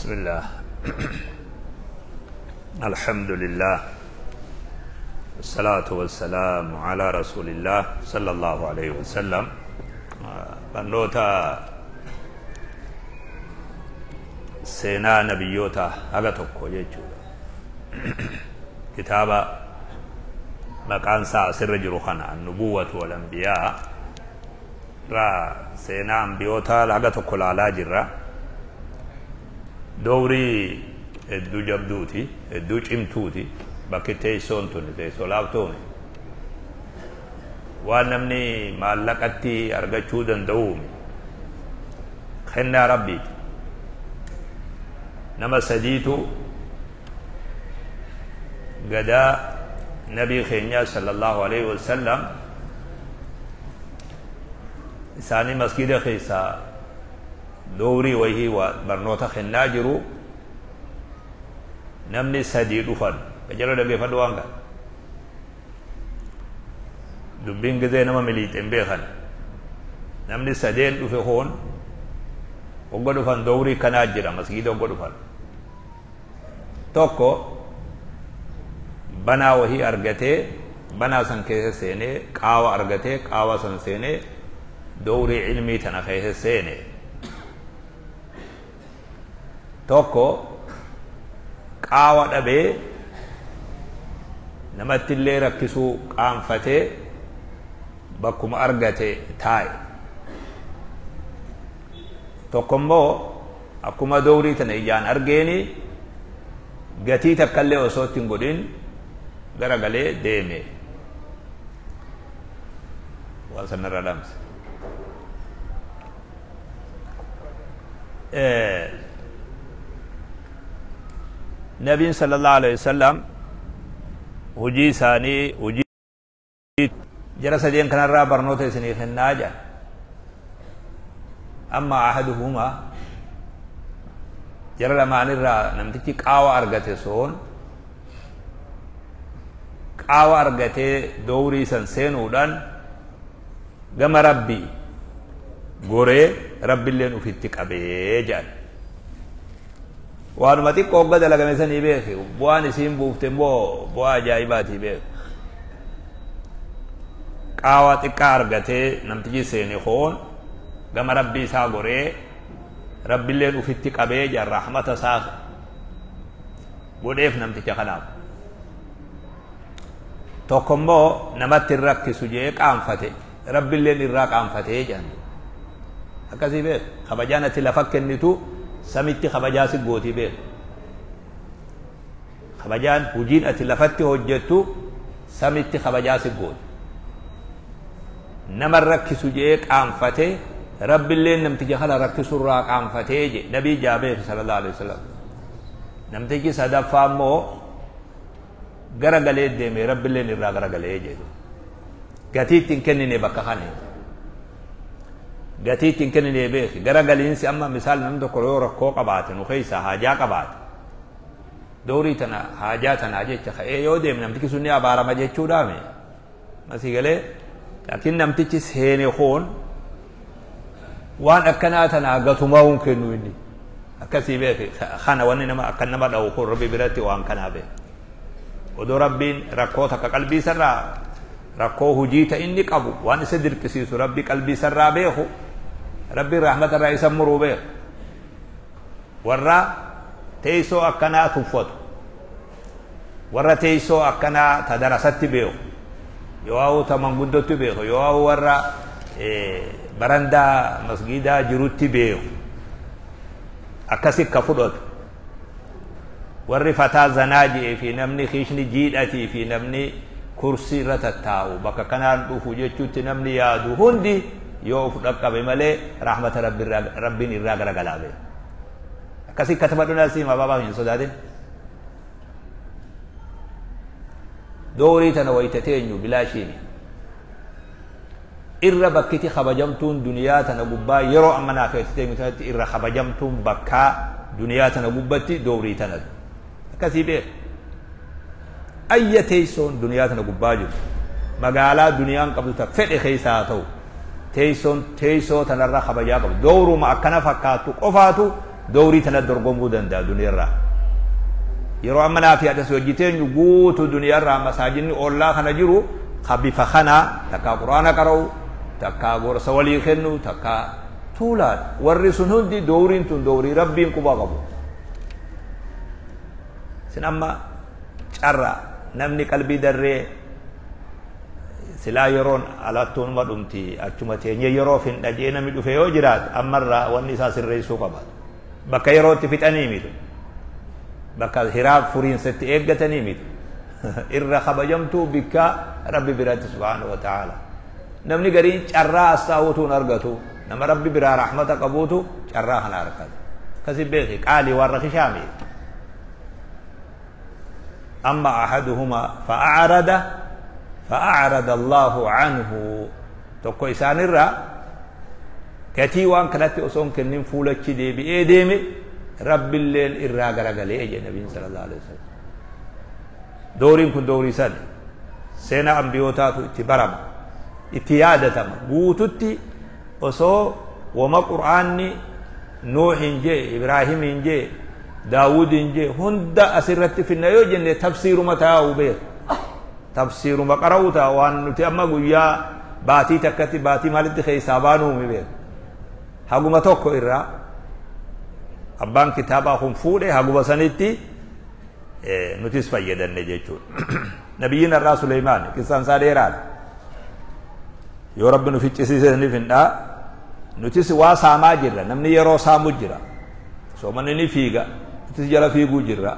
بسم الله الحمد لله والصلاة والسلام على رسول الله صلى الله عليه وسلم. Barnoota seenaa nabiyyoota haga tokko jechuudha. Kitaaba maqaan isaa asirra jiru kana Annubuwwatu wal Anbiyaa irraa seenaa ambiyootaa haga tokko laalaa jirra. Dowrii hedduu jabduuti, hedduu cimtuuti. Bakki teessoon tun teessoo laaftuuni. Waan namni maallaqatti argachuu danda'uumi. Kennaa Rabbiiti. Nama sadiitu gadaa nabii keenyaa sallallahu alaihi wasallam isaanii masgida keessaa dowrii wayii waa barnoota kennaa jiru. Namni sadii dhufan. Qajeeloo dhaggeeffadhu waan kana. Dubbiin gizee nama miliixe hin beekan. Namni sadeen dhufe hoon hogga dhufan dowrii kanaa jira masgida hogga dhufan. Tokko banaa wahii argatee banaa san keessa seenee, qaawa argatee qaawa san seenee dowrii ilmii tana keessa seene. Tokko qaawa dhabee namatti illee rakkisuu qaanfatee bakkuma argate taa'e. Tokko immoo akkuma dowrii tana ijaan argeeni gatii takka illee osoo itti hin godhin garagalee deeme. Waan sanarra dhamse. Nabiin sallallahu alaihi wasallam hojii isaanii hojii jara sadeen kanarraa barnoota isinii kennaa jedha. Amma ahaduhuma jara lamaanirraa namtichi qaawa argate soon qaawa argatee dowrii san seenuudhaan gama Rabbii goree Rabbiilleen ufitti qabee jedhan. Waanuma xiqqoo hogga dalagame sanii beeki, bu'aan isiin buufte immoo bu'aa ajaa'ibaatii beeku. Qaawa xiqqaa argatee namtichi seene hoon gama Rabbii isaa goree Rabbiilleen ufitti qabee jedhan, rahmata isaa godheef namticha kanaaf. Tokko immoo namatti hin rakkisu jee qaanfate, Rabbiilleen irraa qaanfatee jedhan. Akkasii beeku. Kabajaan ati lafa kennitu samitti kabajaa si gootii beeku. Kabajaan hojiin ati lafatti hojjettu samitti kabajaa si gooti. Nama rakkisu jee qaanfate, Rabbiilleen namticha kana rakkisurraa qaanfatee je nabii jaabeef sallallahu alaihi wasallam. Namtichi sadaffaa immoo garagalee deeme, Rabbiilleen irraa garagalee jedhu. Gatii ittiin kennine bakka kana. Gatii ittiin kennine beeki. Garagaliinsi amma misaal namni tokko yoo rakkoo qabaate nu keessaa haajaa qabaate. Dowrii tana haajaa tanaa jecha ka'ee yoo deeme namtichi sun ni abaarama jechuudhaame. Masii galee laakiin namtichi seene hoon waan akkanaa tanaa gatumaa hin kennu inni. Akkasii beeki. Kana wanni nama akka nama dha'u kun Rabbi biratti waan kanaa beeki. Odoo Rabbiin rakkoo takka qalbii isarraa rakkoo hojii ta inni qabu waan isa dirqisiisu Rabbi qalbii isarraa beeku, Rabbiin rahmata irraa isa muruu beeku. Warra teessoo akkanaa tuffatu, warra teessoo akkanaa ta darasatti beeku, yoo ta manguddotti beeku, yoo warra barandaa masgiidaa jirutti beeku, akkasi ka fudhatu. Warri fataa zanaa ji'ee fi namni kiishni jiidhatii fi namni kursii irra tattaa'u bakka kanaan dhufu jechuutti namni yaadu hundi yoo of dhaqqabe malee rahmata Rabbiin irraa garagalaa beeku. Akkasii katabadhu naasii baabaa hin sodaatin. Dowrii tana wayita teenyu bilaashiini. Irra bakkiti kabajamtuun duniyaa tana gubbaa yeroo amma naaf teenyu tanatti irra kabajamtuun bakkaa duniyaa tana gubbatti dowrii tanatu. Akkasii beeku. Ayya teessoon duniyaa tana gubbaa jiru. Magaalaa duniyaan qabdu ta fedhe keessaa haa ta'u. Teessoon teessoo tanarra kabajaa qabdu. Dowruma akkana fakkaattu qofaatu Doorii tana dorgomuu danda'a duniyaarraa. Yeroo amma naa fi atas hojjeteenyu guutuu duniyaarraa masaajinni ollaa kana jiru ka bifa kanaa takkaa quraana qara'u takkaa gorsa walii kennu takkaa tuulaan warri sun hundi dooriin tun doorii rabbiin quba qabu. Sin amma carra namni qalbii darree silaa yeroon alattuunuma dhumti achuma teenyee yeroo fin dhajee namni dhufe yoo jiraate ammarraa wanni isaa sirreessuu qaba. Bakka yerootti fixanii miti. Bakka hiraa furiinsatti eeggatanii miti. Irra kabajamtuu bikka rabbi biratti subhaanahu wa ta'ala. Namni gariin carraa as taa'uutu hin argatu. Nama rabbi biraa rahmata qabuutu carraa kana argata. Akkasi beeki qaalii waan rakishaami. Amma ahaduhuma fa'aarada Allahu anhu tokko isaanirraa gatii waan kanatti osoo hin kennin fuulachi deebi'ee deeme rabbilleen irraa garagalee jedhe nabiin sallallahu alaihi wasallam. Dooriin kun doorii sani seenaa ambiyootaatu itti barama itti yaadatama guututti osoo wama qur'aanni Nuuhin jee Ibraahimiin jee Daawudiin jee hunda asirratti finna yoo jenne tafsiiruma taa'u beeku. Tafsiiruma qara'u ta'a waan nuti amma guyyaa baatii takkatti baatii maalitti keessaa baanuumi beeku. Haguma tokko irraa abbaan kitaabaa kun fuudhe haguma sanitti nutis fayyadanne jechuudha. Nabiyyiin irraa Suleymaan qissaan isaa dheeraadha. Yoo rabbi nu ficcisiise ni findhaa nutis waa saamaa jirra namni yeroo saamu jira. Soomanni ni fiiga nutis jala fiiguu jirra.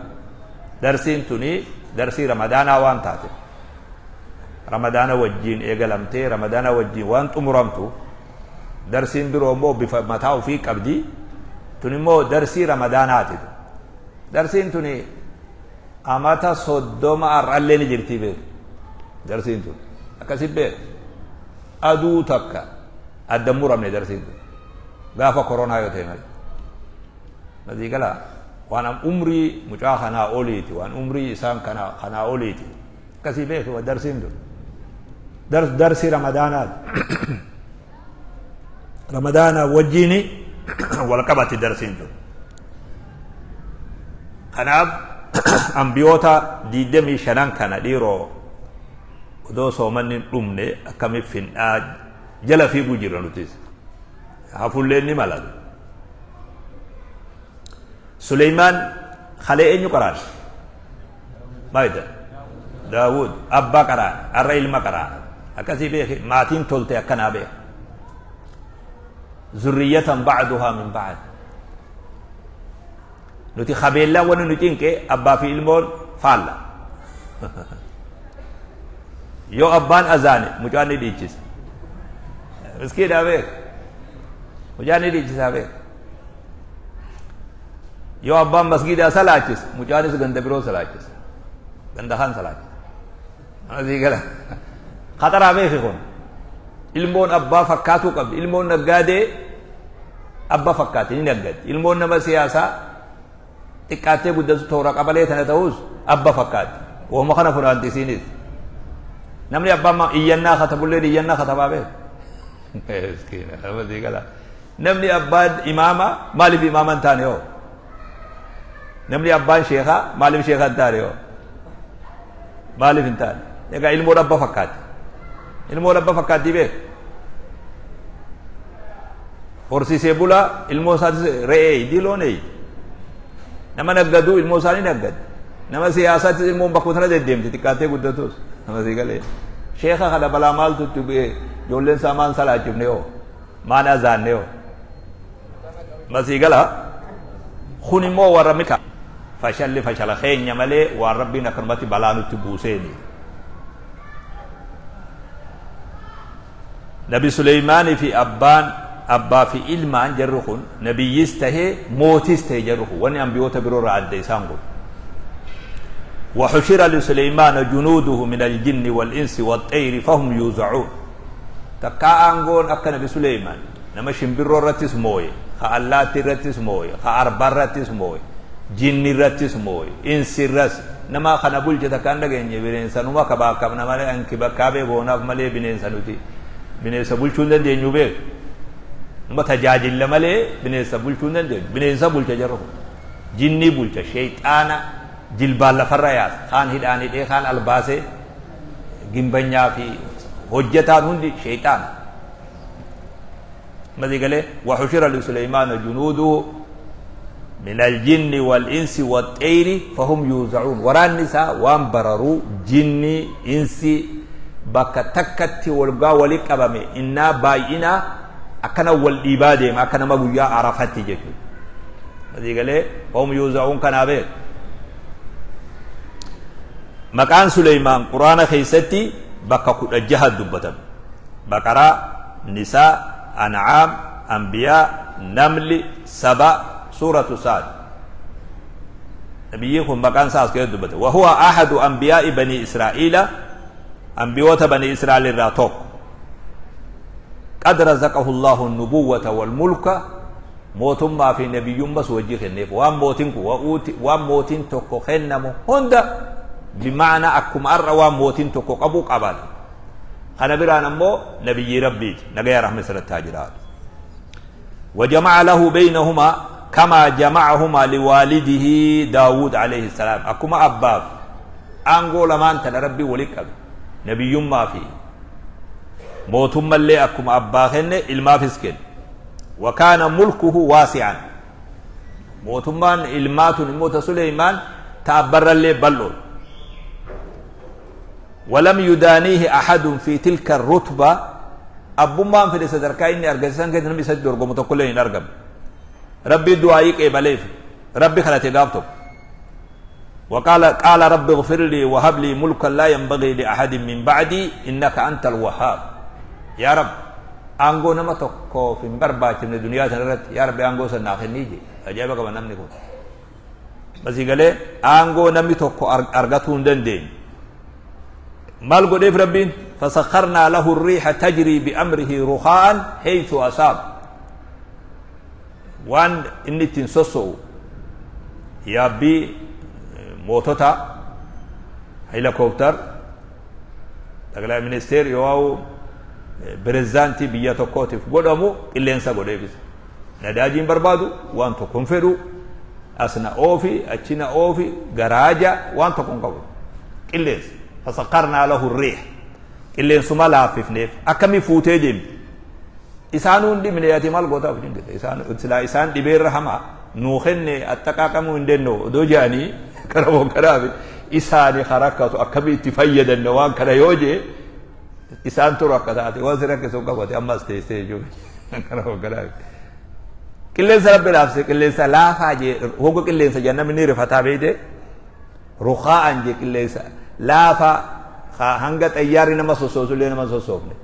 Darsiin tuni darsii ramadaanaa waan taate. Ramadaana wajjiin eegalamtee ramadaana wajjiin waan xumuramtu darsiin biroo immoo bifa mataa ofii qabdi. Tun immoo darsii ramadaanaati. Darsiin tuni amata 30 har'allee ni jirti beeku. Darsiin tun akkasi beeku. Aduu takka adda muramne darsiin tun. Gaafa koronaa yoo ta'e malee. Masii galaa waan umrii mucaa kanaa oliiti waan umrii isaan kanaa oliiti. Akkasii beeku darsiin tun. Darsii ramadaanaati. Ramadaanaa wajjiini wal qabatti darsiin tun. Kanaaf ambiyoota 25 kana dhiiroo odoo soomanni hin dhumne akkamiif findhaa jala fiiguu jirra nutis. Hafulleen ni mala. Suleymaan kalee eenyu qaraan? Maal Daawud abbaa qaraan har'a ilma qaraan. Akkasii beeki maatiin tolte akkanaa beeka. Zurriyyatan ba'duhaa min ba'd. Nuti qabeellaan wanni nu cinqe abbaa fi ilmoon faalla. Yoo abbaan azaane mucaan ni dhiichisa. Miskiidhaa beeka. Mucaan ni dhiichisaa beeka. Yoo abbaan masgiidaa salaachisa mucaanis ganda biroo salaachisa. Ganda kaan salaachisa. Asii gala. Khaxaraa beeki kun. Ilmoon abbaa fakkaatuu qabdi. Ilmoon naggaadee abbaa fakkaatti ni naggaddi. Ilmoon nama siyaasaa xiqqaattee guddatu toora qabalee tana ta'us abba fakkaatti. Wahuma kana funaanti isiinis. Namni abbaan iyyannaa katabullee iyyannaa katabaa beeku. Namni abbaan imaama maaliif imaama hin taane hoo? Namni abbaan sheekaa maaliif sheekaa hin taane hoo? Maaliif hin taane? Egaa ilmoon abba fakkaatti. Ilmoon abba fakkaatti beeku. Horsiisee bulaa ilmoo isaatis re'ee eeydi loon eeydi. Nama naggaduu ilmoo isaanii naggaddi. Nama siyaasaattis ilmoon bakkuma sana deddeemti xiqqaattee guddatus. Nama sii galee. Sheeka kana balaa maaltu itti bu'ee ijoolleen isaa maan salaachifne hoo? Maan azaanne hoo? Masii gala. Kun immoo warra mika. Fashalli fashala keenya malee waan rabbiin akkanumatti balaa nutti buuseeni. Nabi Suleymaanii fi abbaan abbaa fi ilmaan jarri kun nabiyyis tahee mootis tahee jarri kun wanni ambiyoota biroo irraa adda isaan godhu. وحشر لسليمان جنوده من الجن والإنس والطير فهم يوزعون. تكا أنغون أكا نبي سليمان نما شمبرو رتس موي خا اللاتي رتس موي خا أربا رتس موي جن رتس موي إنس رس نما خنا بولجة تكان دغني بنين سنوما كبا كبنا مالي أنكي بكابي بوناف مالي بنين سنوتي بنين سبولچون دنيو بيك. Numa tajaajilla malee bineensa bulchuu hin dandeenyu. Bineensa bulcha jarri kun. Jinnii bulcha, sheyxaana jilbaan lafarra yaasa. Kaan hidhaan hidhee, kaan albaasee gimbanyaa fi hojjetaan hundi sheyxaana. Masii galee waxushira lisuleymaana junuuduhu min aljinni wal insi waxxeyri fahum yuuzacuun. Waraanni isaa waan bararuu jinni insi bakka takkatti walgaa wali qabame innaa baay'inaa akkana wal dhiibaa deema akka nama guyyaa arafatti jechuudha. Masii galee fahum yuuzacuun kanaa beeku. Maqaan Suleymaan Quraana keessatti bakka 16 dubbatame. Baqaraa, Nisaa, An'aam, Anbiyaa, Namli, Saba, Suuratu Saad. Nabiyyiin kun maqaan isaa as keessatti dubbate. Wahuwa ahadu anbiyaa'i banii Israa'iila, anbiyoota banii Israa'el irraa tokko. Qad razaqahu Allahu nubuwwata wal mulka, mootummaa fi nabiyyummas wajji kenneef. Waan mootiin kun waan mootiin tokko kennamu hunda bimaana akkuma har'a waan mootiin tokko qabu qabaata. Kana biraan ammoo nabiyyii Rabbiiti. Nagaya rahma isirratti haa jiraatu. وجمع له بينهما كما جمعهما لوالده داود عليه السلام. أكما أباف أنقو لمان تنا ربي ولك نبي ما في موتم اللي أكما أباخن إلما فسكن. وكان ملكه واسعا. موتمان إلمات موت سليمان تأبر اللي بلول. ولم يدانيه أحد في تلك الرتبة. أبومان في الصدر إني أرجسان كده نبي سجد أرجو متقولين أرجم. ربي دعائك إبليف ربي خلت إجابته. وقال قال رب اغفر لي وهب لي ملكا لا ينبغي لأحد من بعدي إنك أنت الوهاب. يا رب أنغو نما تكو في برباچ من الدنيا تنرت يا رب أنغو سناخنيجي أجابك من نمني كون. بس يقول أنغو نمي تكو أرجتون دندين. مال قديف ربين فسخرنا له الريح تجري بأمره رخاء حيث أصاب. وان إني تنسسو يا بي موتوتا هيلوكوبتر تقلا منستير يواو برزانتي بيا توكوتي قدامو اللي انسى قديفس نداجين بربادو وان تكون فرو أسنا أوفي أتشنا أوفي غراجة وان تكون قبل اللي فسقرنا له الريح اللي سما لاففنيف أكمي فوتي ديم إسانون دي من ياتي مال قوتا فين كده إسان سلا إسان دي بير رحمة نوخن التقاقمو إندنو دو جاني كربو كرابي إساني خركته أكمي تفيد النوان كلا يوجي إسان تركته وزرك سوكا قوتي أما استيستي جو كربو كرابي كل سلام بلافسي كل سلا فاجي هو كل سجنة مني رفتا بيده رخاء جي كل laafa hanga xayyaarri nama sossoosullee nama sossoofne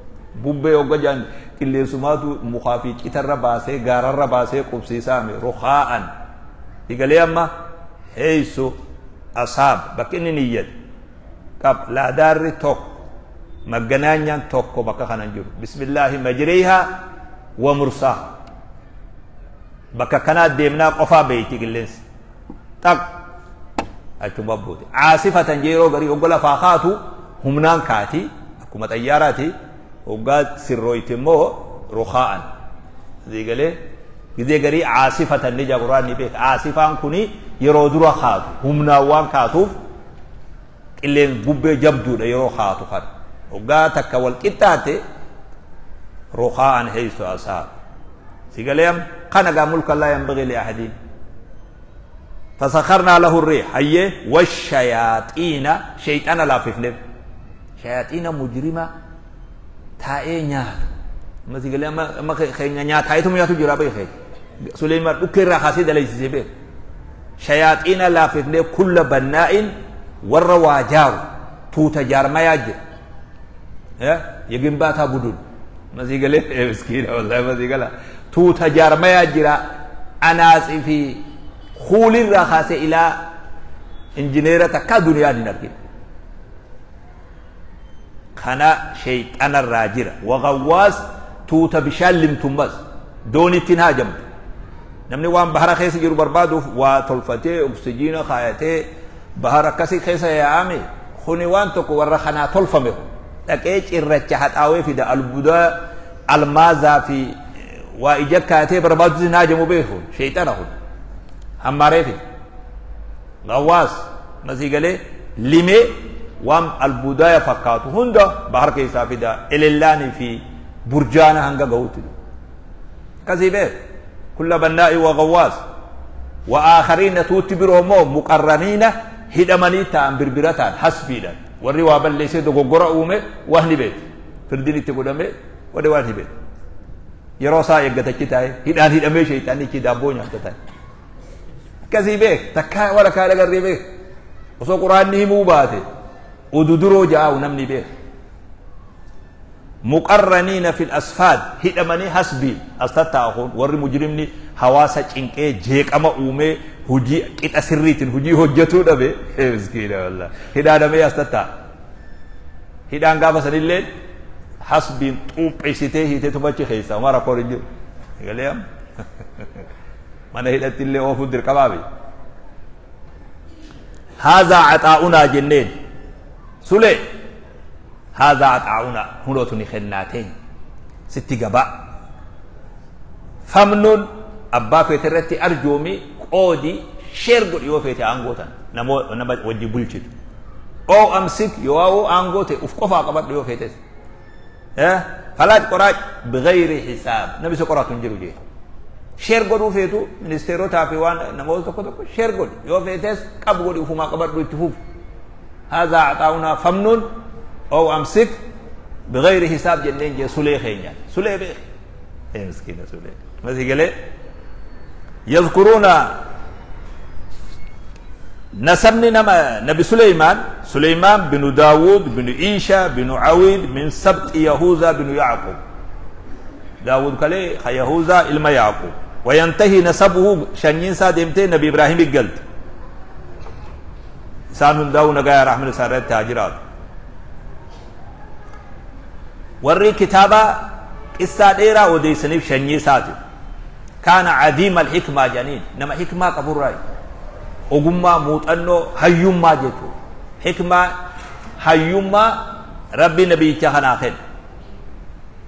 bubbee hogga jaan qilleensumaatu mukaa fi citarra baasee gaararra baasee qubsiisaame rukaa'an digalee amma heessu asaab bakki inni niyyate qab laadaarri tokko magganaanyaan tokko bakka kanan jiru bismillaahi majriihaa wa mursaaha bakka kanaa deemnaa qofaa beeyti qilleensi xaq achuma buute caasifatan yeroo garii hogga lafaa kaatu humnaan kaati akkuma xayyaaraati hoggaa sirrooyte immoo rukaa'an galee gizee garii caasifatan ni jaa quraanni beeka caasifaan kuni yeroo dura kaatu humnaan waan kaatuuf qilleen bubbee jabduudha yeroo kaatu kana hoggaa takka wal qixxaate rukaa'an heessu asaab si galee kana gaa mulka laa yanbagii li ahadiin. فسخرنا له الريح هي والشياطين شيطان لا في فلم شياطين مجرمة تاي نيات ما تقول ما خي نيات هاي ثم ياتو جرابي خي سليمان أكرر خاسد ليس سبب شياطين لا في فلم كل بناء والرواجار توت جار ما يجي يجيب باتا بدون ما تقول مسكين والله ما تقول توت جار ما يجرا أنا في خول الرخاصة إلى إنجنيرة تكا دنيا ديناركين خنا شيطان الراجرة وغواص توتا بشال تمز دوني تنهاجم نمني وان بحر خيس جرو بربادو وتلفتي أكسجين خايتي بحر كسي خيس يا عامي خوني وان تكو ورخنا تلفمه لكيش الرجحات آوي في دا البدا المازا في Waa ija kaatee barbaadu sin haajamu beeku sheeyxana kun hammaaree fide gawwaas masii galee limee waan albuudaaya fakkaatu hunda bahar keessaa fida elellaanii fi burjaana hanga gahuutti akkasii beek kulla bannaa'i wa gawwaas wa aakhariina tuutti biroo immoo muqarraniina hidhamanii ta'an birbira ta'an hasbiidhaan warri waa balleessee dogoggora uume waan ni beeku firdiin itti godhame warri waan ni beeku yeroo isaa eeggatachi taa'e hidhaan hidhamee sheeyxaanni ichi daabboo nyaata taa'e akkasii beek takkaa wara kaa dhagarree beek osoo quraanni himuu baate ududuroo ja'aawu namni beek muqarraniina fil asfaad hidhamanii hasbii as tattaa'uun warri mujrimni hawaasa cinqee jeeqama uumee hujii qixa sirriitiin hujii hojjetuu dhabe miskiina wallah hidhaadhamee as tattaa'a hidhaan gaafa sanillee hasbiin xuuphessitee hiitee tumachi keessa uma rakkoon hin jiru galee amma mana hidhatti illee oofuun dirqamaafi haazaa caxaa'unaa jenneen sule haazaa caxaa'unaa hunootu ni kennaa teenya sitti gabaa famnuun abbaa feete irratti arjoomi qoodi sheer godhi yoo feete aangoo tan nama wajji bulchitu oo amsik yoo aangoo ta'e uf qofaa qabadhu yoo feetes falaaj qoraaj bigayri hisaab namni si qoratu hin jiru jee sheer godhuu feetu ministeerotaa fi waan namoota tokko tokko sheer godhi yoo feetes qab godhi ufumaa qabadhu itti fufu haazaa caxaa'unaa famnuun oo amsik bigayri hisaab jenneen jee sulee keenyaan sulee beek ee miskiina sulee masii galee yazkuruuna نسبني نما نبي سليمان سليمان بن داود بن إيشا بن عويد من سبط يهوذا بن يعقوب داود كلي يهوذا إلما يعقوب وينتهي نسبه شنين سادمتي نبي إبراهيم قلت سانون داو نقايا رحمة سارة تاجرات وري كتابة قصة ديرا ودي سنيف شنين ساتي كان عظيم الحكمة جنين نما حكمة قبول رأي ogummaa muuxannoo hayyummaa jechuudha. Hikmaa hayyummaa rabbi nabiyyicha kanaa kenne.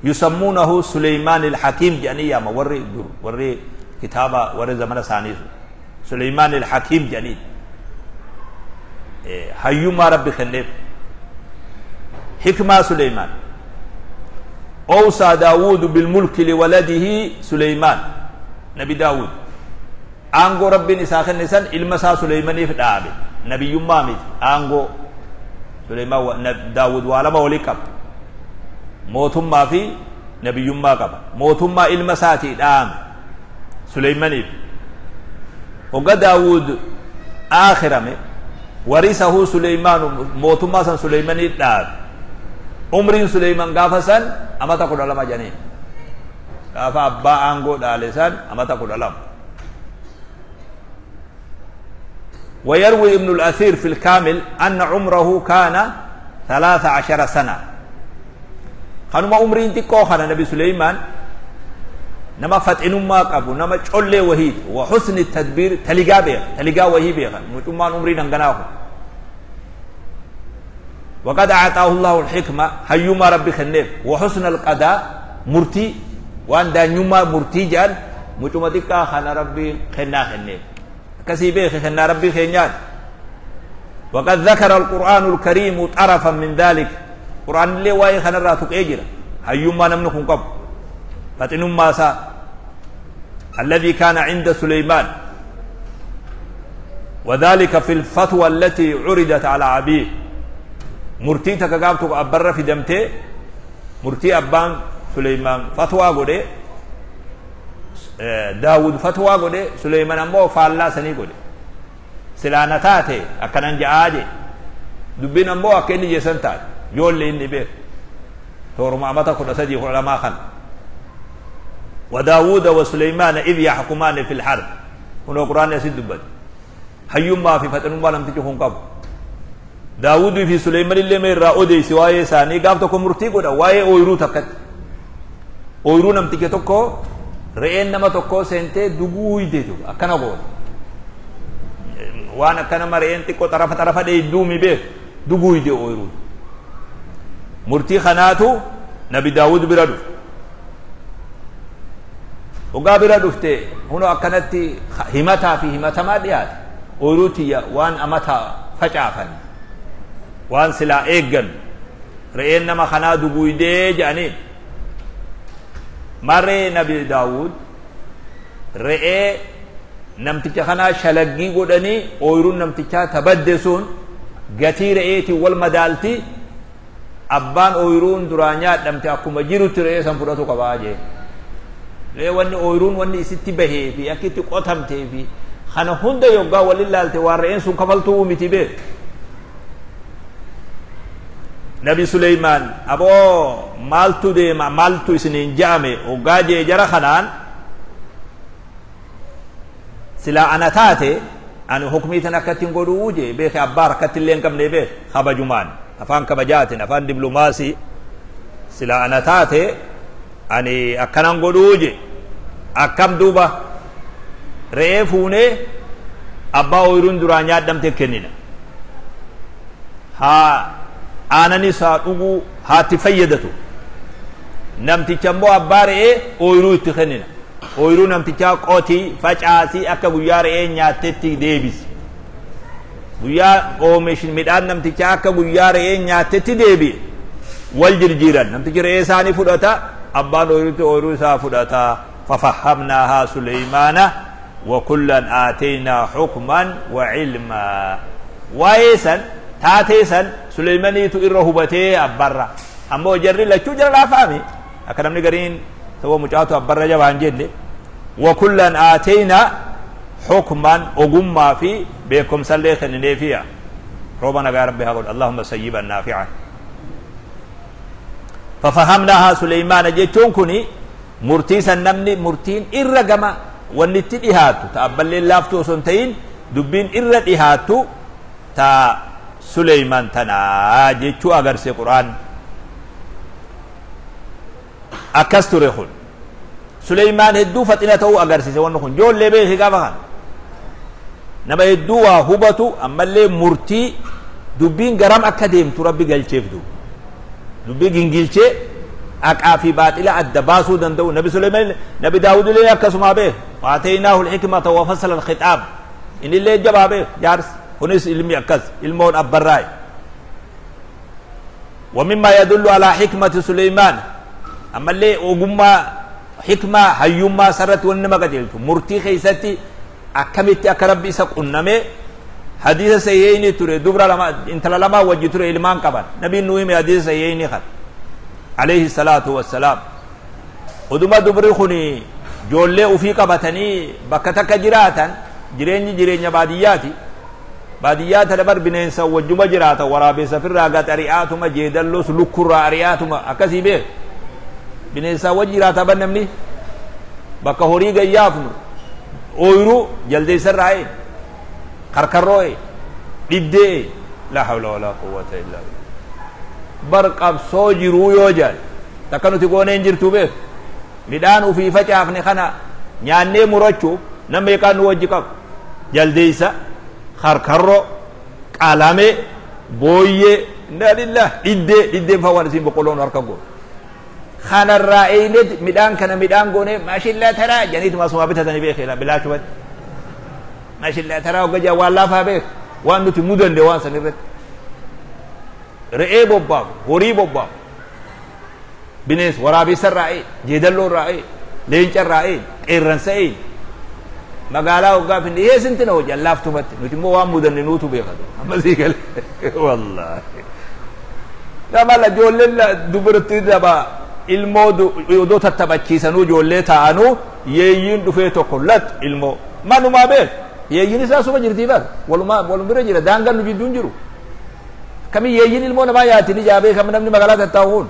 Yusammuunahu Suleymaan al-Hakiim jedhanii yaama warri dur warri kitaaba warri zamana isaanii sun. Suleymaan al-Hakiim jedhanii hayyummaa rabbi kenneef. Hikmaa Suleymaan. أوصى داود بالملك لولده سليمان نبي داود aangoo rabbiin isaa kenne san ilma isaa Suleymaaniif dhaabe nabiyyummaa miti aangoo Suleymaan Daawud waa lama walii qaba mootummaa fi nabiyyummaa qaba mootummaa ilma isaatii dhaame Suleymaaniif hogga Daawud aakhirame warisahu Suleymaan mootummaa san Suleymaaniif dhaabe umriin Suleymaan gaafa san amata 12 janiin gaafa abbaa aangoo dhaale san amata 12 ويروي ابن الأثير في الكامل أن عمره كان 13 سنة خانوما عمرين تكو خانا نبي سليمان نما فتن ما قبو نما چولي وحيد وحسن التدبير تلقا بيخ تلقا وهي بيخ مجمان عمرين انغناه وقد أعطاه الله الحكمة هيما ربي خنف وحسن القضاء مرتي وان دانيما مرتي جان مجمان تكا خانا ربي خنا خنف كسي بيخ خنا ربي خنيان وقد ذكر القرآن الكريم طرفا من ذلك قرآن اللي واي خنا راتك اجرا هيما نمنكم قب فتنم ما سا الذي كان عند سليمان وذلك في الفتوى التي عرضت على أبيه مرتي تكاكابتك أبرا في دمتي مرتي أبان سليمان فتوى قولي داود فتوى قولي سليمان أمو فالله سني قولي سلانة تاتي أكنان جعاجي دبين أمو أكيني جيسان تاتي يقول لي إني بير تورم أمتا كل سجي علماء خن وداود وسليمان إذ يحكمان في الحرب هنا القرآن يسد دبت hayyummaa fi faxinummaa namtichi kun qabu. Daawudii fi Suleyman illee mee irraa odeessi waa'ee isaanii gaaf tokko murtii godha waa'ee ooyiruu takkatti. Ooyiruu namticha tokko re'een nama tokkoo seentee duguu hiiteetu akkana goone. Waan akka nama re'een xiqqoo xarafa xarafa dheedduu mi beeku duguu hidee ooyiruu. Murtii kanaatu Nabi Daawud bira dhufe. Hoggaa bira dhufte hunoo akkanatti himataa fi himatamaa dhiyaate. Ooyiruu tiyya waan amataa facaafan waan silaa eeggan re'een nama kanaa duguydee jedhaniin. Marree Nabi Daawud re'ee namticha kanaa shalaggii godhanii ooyiruun namtichaa tabadde sun gatii re'eetiin wal madaalti, abbaan ooyiruun duraa nyaadhamte akkuma jirutti re'ee san fudhatu qabaa jee. Re'ee wanni ooyiruun wanni isitti bahee fi akka itti qotamtee fi kana hunda yoggaa wal ilaalte waan re'een sun kafaltuu miti beek. Nabi Suleymaan aboo maaltu deema maaltu isiniin ja'ame hoggaa jee jara kanaan silaa ana taate ani hukmii tan akkatti hin godhuu jee beeke. Abbaa rakkatti illee hin qabne beek, kabajumaan afaan kabajaatiin afaan diplomaasii silaa ana taate ani akkanan godhuu jee. Akkam duuba re'ee fuunee abbaa ooyiruun duraa nyaadhamte kennina, haa aananis haa dhuguu haa itti fayyadatu. Namticha immoo abbaa re'ee ooyiruu itti kennina, ooyiruu namtichaa qotii facaasii akka guyyaa re'ee nyaattetti deebisi, guyyaa oomishin midhaan namtichaa akka guyyaa re'ee nyaattetti deebi'e wal jirjiiran. Namtichi re'ee isaanii fudhata, abbaan ooyiruutti ooyiruu isaa fudhata. ففهمناها سليمان وكلا آتينا حكما وعلما. ويسن تاتيسن سليمانيتو إره هبتي أبرا أما جري لچو جرى لا فهمي أكرمني قرين سوى مجاتو أبرا جبان جد. وكلا آتينا حكما أقوم في بكم سلي خنني فيها ربنا يا ربي هقول اللهم سيبا نافعا. ففهمناها سليمان جيتون كوني murtii san namni murtiin irra gama wanni itti dhihaattu ta abballeen laaftuu osoo hin ta'in dubbiin irra dhihaattu ta Suleymaan tanaa jechuu agarsiise Qur'aan. Akkas ture kun Suleymaan hedduu faxina ta'uu agarsiise. Wanni kun ijoollee beeki gaafa kana nama hedduu waa hubatu ammallee murtii dubbiin garam akka deemtu Rabbi galcheef duuba dubbii gingilchee haqaa fi baaxila adda baasuu danda'u. Nabi Suleymaan Nabi Daawud illee akkasuma beek, waataynaahu alhikmata wa fasala alkhitaab, inni illee jabaa beek jaarsi kunis ilmi akkas ilmoon abbarraay. ومما يدل على حكمة سليمان أما اللي وقما حكمة هيوما سرت ونما قتلت مرتي خيستي أكملت أكرب إسق أنمي حديث سيئيني تري دبر لما انت لما وجه تري إلمان كبر نبي نويم حديث سيئيني خط عليه الصلاة والسلام. ودما دبري خني جولي وفي قبتني بكتك جراتا جريني جريني بادياتي باديات لبر بنينسا وجما جراتا ورابي سفر راغات أرياتما جيدلوس لكرة أرياتما أكسي بيه بنينسا وجراتا بنمني بكا هوري غيافنو أويرو جلدي سر راي خرخروي ديدي لا حول ولا قوة إلا بالله. bar qabsoo jiruu yoo jedhan takka nuti goonee hin jirtu beek, midhaan ufii facaafne kana nyaannee murachuu nama meeqaan nu wajji qabu jaldeessa karkarroo qalamee booyyee inna lillah dhiddee dhiddeen faa waan isiin boqqolloon harka goone kanarraa eeyneet midhaan kana midhaan goonee maashillaa taraa janiituma asumaa bitatanii beekee bilaachumatti maashillaa taraa hogga jaa waan laafaa beek waan nuti mudanne waan san irratti re'ee bobbaafu horii bobbaafu bineensa waraabessa irraa ee jeedalloo irraa ee leenca irraa ee qeerransa ee magaalaa hoggaa finne eessinti na hojii allaaftumatti nuti immoo waan mudanne nuutu beekatu amma sii gale wallaahi nama la ijoolleen dubartii daba ilmoo odoo tattaphachiisanuu ijoollee taa'anuu yeeyyiin dhufee tokko lat ilmoo manumaa beek yeeyyiin isaa suma jirtii bar walumaa walum bira jira daangaan nu jidduun jiru kami yeeyyiin ilmoo namaa yaatini jaabee kam namni magaalaa tattaa'uun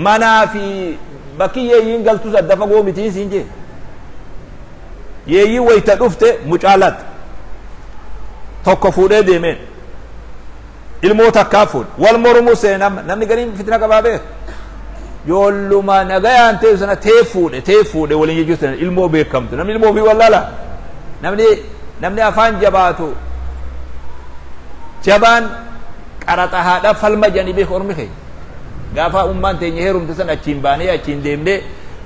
manaa fi bakki yeeyyiin galtus adda fagoo mitii siin jee yeeyyiin wayita dhufte mucaalat tokko fuudhee deemeen ilmoo takkaa fuudhe wal mormuu seenam namni gariin fitina qabaa beek ijoolluma nagayaan ta'e sana tee fuudhe waliin jechuu sana ilmoo beekamtu namni ilmoo ofii wallaala namni afaan jabaatu jabaan qaraxa haadha falma jedhanii beeku ormi keenya gaafa ummaan teenya heerumte san achiin baanee achiin deemnee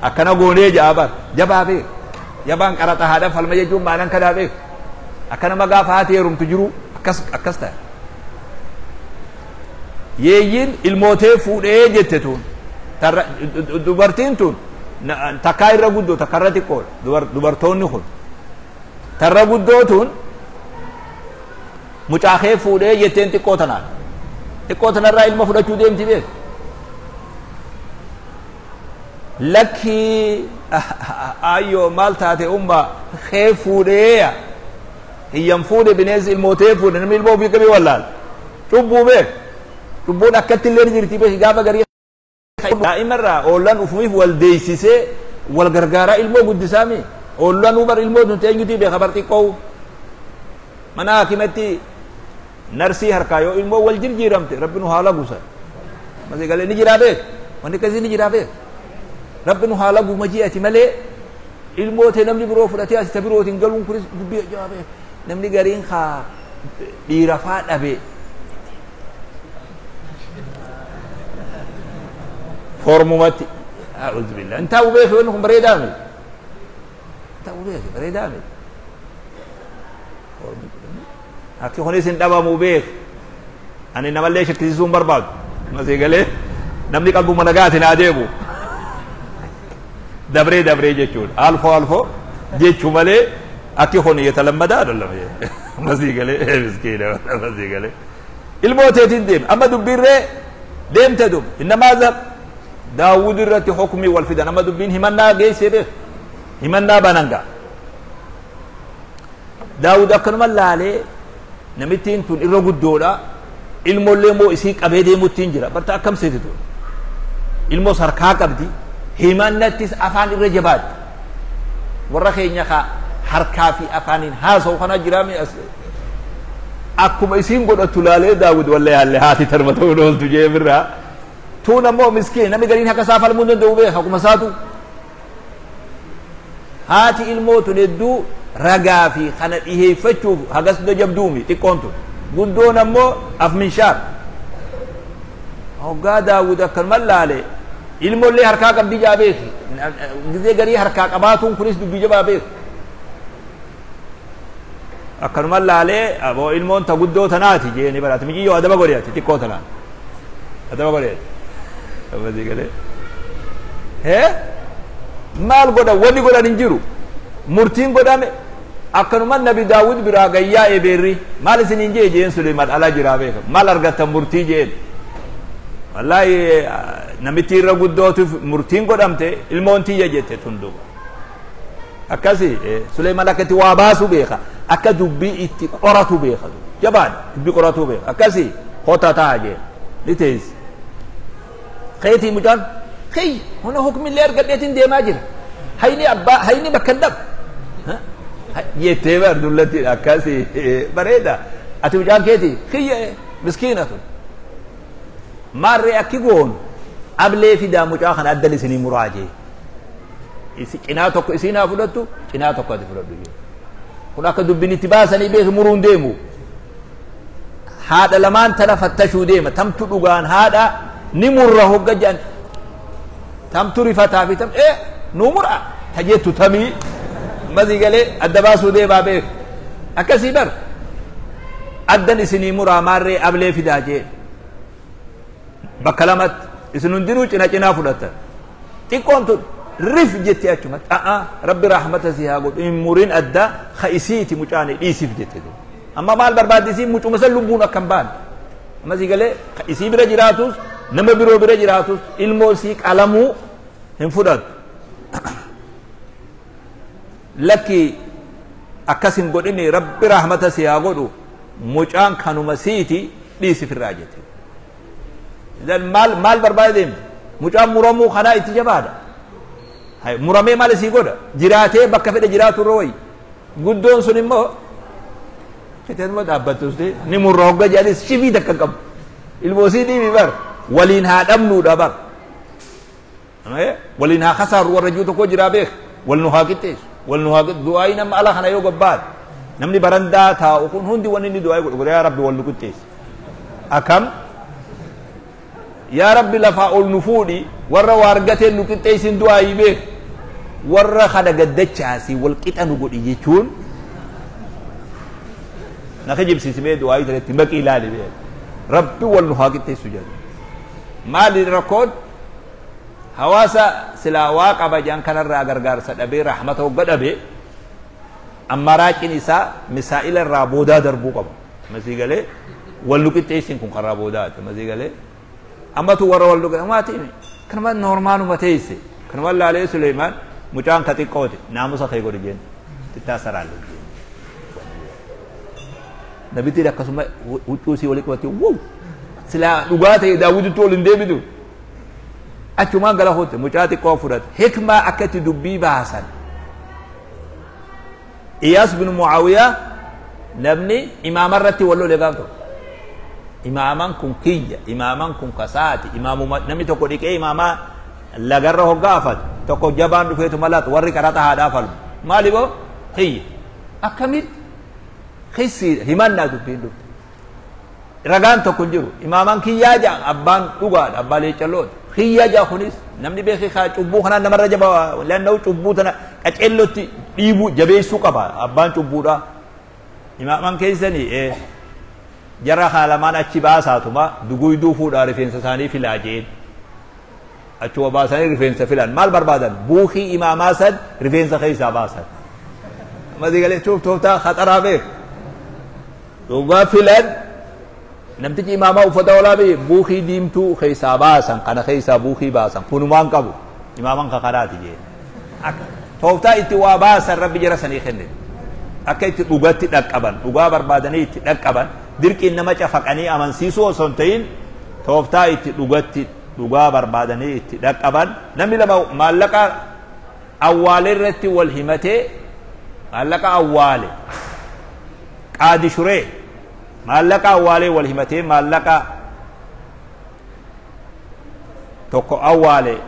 Akkana goonee ja'a bar jabaa beek jabaan qaraxa haadha falma jechuun maalan kanaa beek akka nama gaafa haati heerumtu jiru akkas akkas ta'a. Yeeyyiin ilmootee fuudhee jette tun dubartiin tun takkaa irra guddoo takka irra xiqqoodha dubartoonni kun tarra guddoo tun mucaakee fuudhee jetteen xiqqoo tanaan xiqqoo tanarraa ilma fudhachuu deemti beek. Lakkii ayyoo maal taate umma kee fuudhee hiyyan fuudhe bineensi ilmootee fuudhe namni ilmoo ofii qabii wallaal cubbuu beek cubbuun akkatti illee ni jirti beek gaafa garii daa'imarraa oollaan ufumiif wal deessisee wal gargaaraa ilmoo guddisaami oollaan bar ilmoo tun eenyutii beeka bar xiqqoo mana hakimatti narsii harkaa yoo ilmoo wal jirjiiramte rabbi nu haala gusa masigalee ni jiraa beek wanni akkasii ni jiraa beek rabbi nu haala guma ji'ati malee ilmoo ta'e namni biroo fudhatee asi ta birootiin galuun kunis dubbii ajaa'ibaa namni gariin haa dhiira faa dhabe formumatti a'uudhu billah hin taa'u beeku wanni kun bareedaa miti hin taa'u beeku bareedaa miti akki kunis hin dhabamu beeku ani namallee shakkisiisuu hin barbaadu masii galee namni qalbuma nagaatiin haa deemu dabree dabree jechuudha alfoo alfoo jechuu malee akki kun yetalammadaa adallama masii galee miskiina masii galee ilmoo teetiin deeme amma dubbiirree deemte dub innamaa zab daawud irratti hukumii wal fidan amma dubbiin himannaa geessee beek himannaa bananga daawud akkanuma laalee namittiin tun irra guddoodha ilmoollee immoo isii qabee deemuttiin jira barta akkam seeti tun ilmoo sarkaa qabdi himannattis afaan irra jabaatti warra keenya ka harkaa fi afaaniin haasa'u kana jiraame akkuma isiin godhattu laalee daawud wallee haallee haati tarma ta'uu ooltu jee birraa tuun ammoo miskiin namni gariin akka isaa falmuu hin danda'u beeka akkuma isaatu haati ilmoo tun hedduu ragaa fi kana dhiheeffachuuf hagas jabduumi xiqqoon tun guddoon ammoo afminshaar hoggaa daawud akkanuma laale ilmoollee harkaa qabdi jaa beeki gizee garii harkaa qabaatuun kunis dubbii jabaa beeku akkanuma laalee aboo ilmoon ta guddoo tanaati jeeni baraati mijiyyoo adaba godheati xiqqoo tanaan adaba godheati abasii galee hee maal godhan wanni godhan hin jiru murtiin godhame akkanuma nabi daawud biraa gayyaa ebeerri maal isin hin jee jeen Suleymaan ala jiraa beeka maal argattan murtii jeen wallahi namitti irra guddootuuf murtiin godhamte ilmoon tiyya jette tun duuba akkasi Suleymaan akkatti waa baasu beeka akka dubbii itti qoratu beeka jabaan dubbii qoratu beeka akkasi hota ta'a jeen ni teessi keetii mucaan kiyya huna hukmillee argadheetiin deemaa jira hayni abbaa hayni bakka hin dhabu jettee bar dullatti akkasi bareeda ati mucaan keetii kiyya miskiina tun maarree akki goonu ablee fidaa mucaa kana addan isinii muraa jee cinaa tokko isiin haa fudhattu cinaa tokko ati fudhadhu jee kun akka dubbiin itti baasanii beeku muruun deemu haadha lamaan tana fattashuu deema tamtu dhugaan haadha ni murra hogga jedhan tamtu rifataa fi tam nuu mura ta jettu tamii masii galee adda baasuu deemaa beeku akkasii bar addan isinii muraa maarree ablee fidaa jee bakka lamatti isin hundinuu cina cinaa fudhattan xiqqoon tun rif jetti achumatti a'a rabbi rahmata si haa godhu hin murin adda ka isiiti mucaane dhiisiif jette amma maal barbaaddi isiin mucuma san lubbuun akka hin baane amma si galee ka isii bira jiraatus nama biroo bira jiraatus ilmoo isii qalamuu hin fudhattu lakki akkas hin godhini rabbi rahmata si haa godhu mucaan kanuma siiti dhiisif irraa jette idan maal maal barbaade deemte mucaan muramuu kanaa itti jabaadha muramee maal isii godha jiraatee bakka fedhe jiraatu irra wayi guddoon sun immoo fiteenuma dhaabbattus ni murra hogga jedhanis shifii takka hin qabu ilmoosii dhiibi bar waliin haa dhabnuudha bar waliin haa kasaarru warra jiru tokko jiraa beek wal nu haa qixxeessu wal nu haa du'aayi nama ala kana yoo gabbaadha namni barandaa taa'u kun hundi wanni inni du'aayi godhu godha yaa rabbi wal nu qixxeessi akkam Yaa Rabbi lafaa ol nu fuudhi, warra waa argateen nu qixxeessin du'aayii beek. Warra kana gaddachaasii wal qixa nu godhi jechuun na kijibsiisi mee du'aayii tanatti maqii ilaali beek. Rabbi wal nu haa qixxeessu jedhu. Maali rakkoon? Hawaasa silaa waa qaba jedhan kanarraa gargaarsa dhabee rahmata hogga dhabe ammaraacin isaa misaa'ila irraa boodaa darbuu qaba. Masii galee wal nu qixxeessin kun karaa boodaati. Masii galee ammatu warra wal nu qixxeessin himi kanuma noormaaluma teesse kanuma laalee Suleemaan mucaan ka xiqqoote naamusa kee godhi jeen xittaa saraalle jeen. Nabittiin akkasuma huccuu isii walii qabattee wow silaa dhugaa ta'e Daawwititti ol hin deebitu. Achumaan gara hoote mucaa xiqqoo fudhate. Hikmaa akka itti dubbii baasan. Iyaas bin Mu'aawiyaa namni imaama irratti wal lole gaaf tokko. Imaaman kun kiyya, imaaman kun kasaati, imaamuma namni tokko dhiqee imaamaa lagarra hoggaafatu tokko jabaan dhufeetu malatu warri qaraxa haadhaa falmu. Maali boo? Kiyya. Akkamitti? Kissiidha himannaa dubbiin dhufte. Ragaan tokko hin jiru. Imaaman kiyyaa ja'a abbaan dhugaadha abbaa leeccallooti. Kiyyaa ja'a kunis namni beekee kaa cubbuu kanaan namarra jaba lanna'u cubbuu tana qaceellotti dhiibuu jabeessuu qaba abbaan cubbuudha. Imaaman keessanii jara kana lamaan achi baasaatuma duguyduu fuudhaa rifeensa isaanii filaa jeen. Achuma baasanii rifeensa filan maal barbaadan buukii imaamaa san rifeensa keessaa baasan. Masii galee tuuf tooftaa khaxaraa beeku. Dhugaa filan namtichi imaamaa uffata olaa bee buukii diimtuu keessaa baasan kana keessaa buukii baasan kunumaan qabu imaaman kakanaati jeen. Akka tooftaa itti waa baasan rabbi jara sanii kenne. Akka itti dhugatti dhaqqaban dhugaa barbaadanii itti dhaqqaban dirqiin nama cafaqanii amansiisuu osoo hin ta'in tooftaa itti dhugatti dhugaa barbaadanii itti dhaqqaban. Namni lama maallaqa awwaale irratti wal himatee maallaqa awwaale qaadi shuree maallaqa awwaalee wal himatee maallaqa tokko awwaale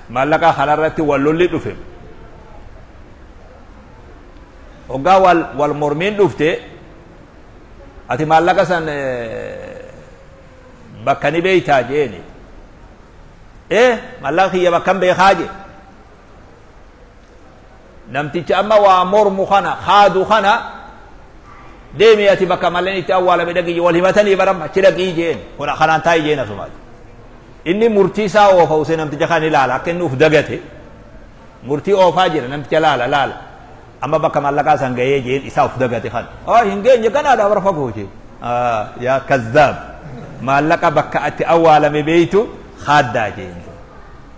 maallaqa kanarratti wal lolli dhufe. Hoggaa wal mormiin dhufte ati maallaqa san bakka ni beeytaa jeeni. Maallaqa kiyya bakkan beekaa jee. Namticha amma waa mormu kana haadu kana deemi ati bakka malleen itti awwaalame dhaqii wal himatanii baram achi dhaqii jeen kun kanaan taa'i jeen asumaati. Inni murtii isaa oofa usee namticha kan ilaala akka inni uf dagate murtii oofaa jira namticha laala laala amma bakka mallaqaa san gahee jeen isaa uf dagate kan hin geenye ganaadha bara fagoo jeen yaa kazzaab maallaqa bakka atti awwaalame beeytu haaddaa jeen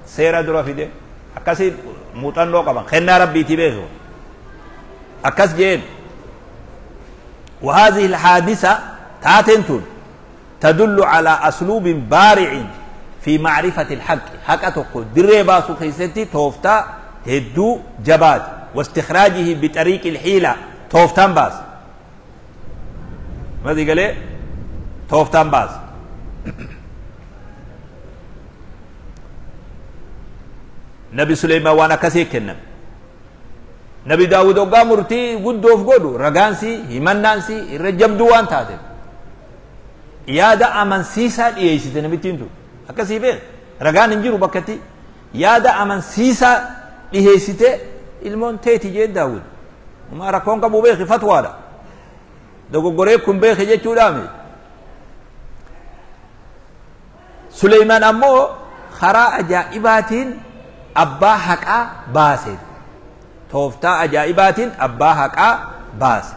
seera dura fide akkasii muuxannoo qaban kennaa rabbiitii beeku akkas jeen. وهذه الحادثة تاتنتون تدل على أسلوب بارع في معرفة الحق حق تقول دري باسو خيستي توفتا هدو جبات واستخراجه بطريق الحيلة توفتان باس ماذا قال إيه؟ توفتان باس. نبي سليمان وانا كسي كنم نبي داود وقا مرتي قدوف قدو رقانسي همنانسي الرجم دوان تاتي يادا أمن سيسا إيسي نبي تنتو أكسي بير رقان انجيرو بكتي يادا أمن سيسا إيسي ilmoon teeti jeen Daawud uma rakkoon qabu beeki fatwaadha dogoggoree kun beeki jechuudhaami. Suleymaan ammoo karaa ajaa'ibaatiin abbaa haqaa baase. Tooftaa ajaa'ibaatiin abbaa haqaa baase.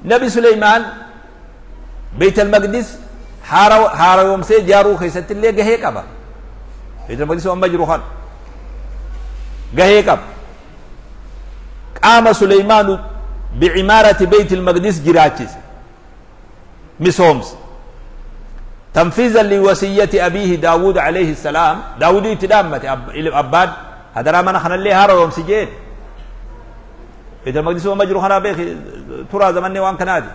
Nabi Suleymaan Beet al-Maqdis haaromsee ijaaruu keessatti illee gahee qaba. Beet al-Maqdis amma jiru kana gahee qaba. Qaama Suleymaanu bi'imaarati Beet al-Maqdis jiraachise misoomse. تنفيذا لوصية أبيه داود عليه السلام. داود يتدامت أباد هذا رامنا خنا اللي هارو سجين بيت المقدس ومجرو خنا بيخ ترى زمني وان كنادي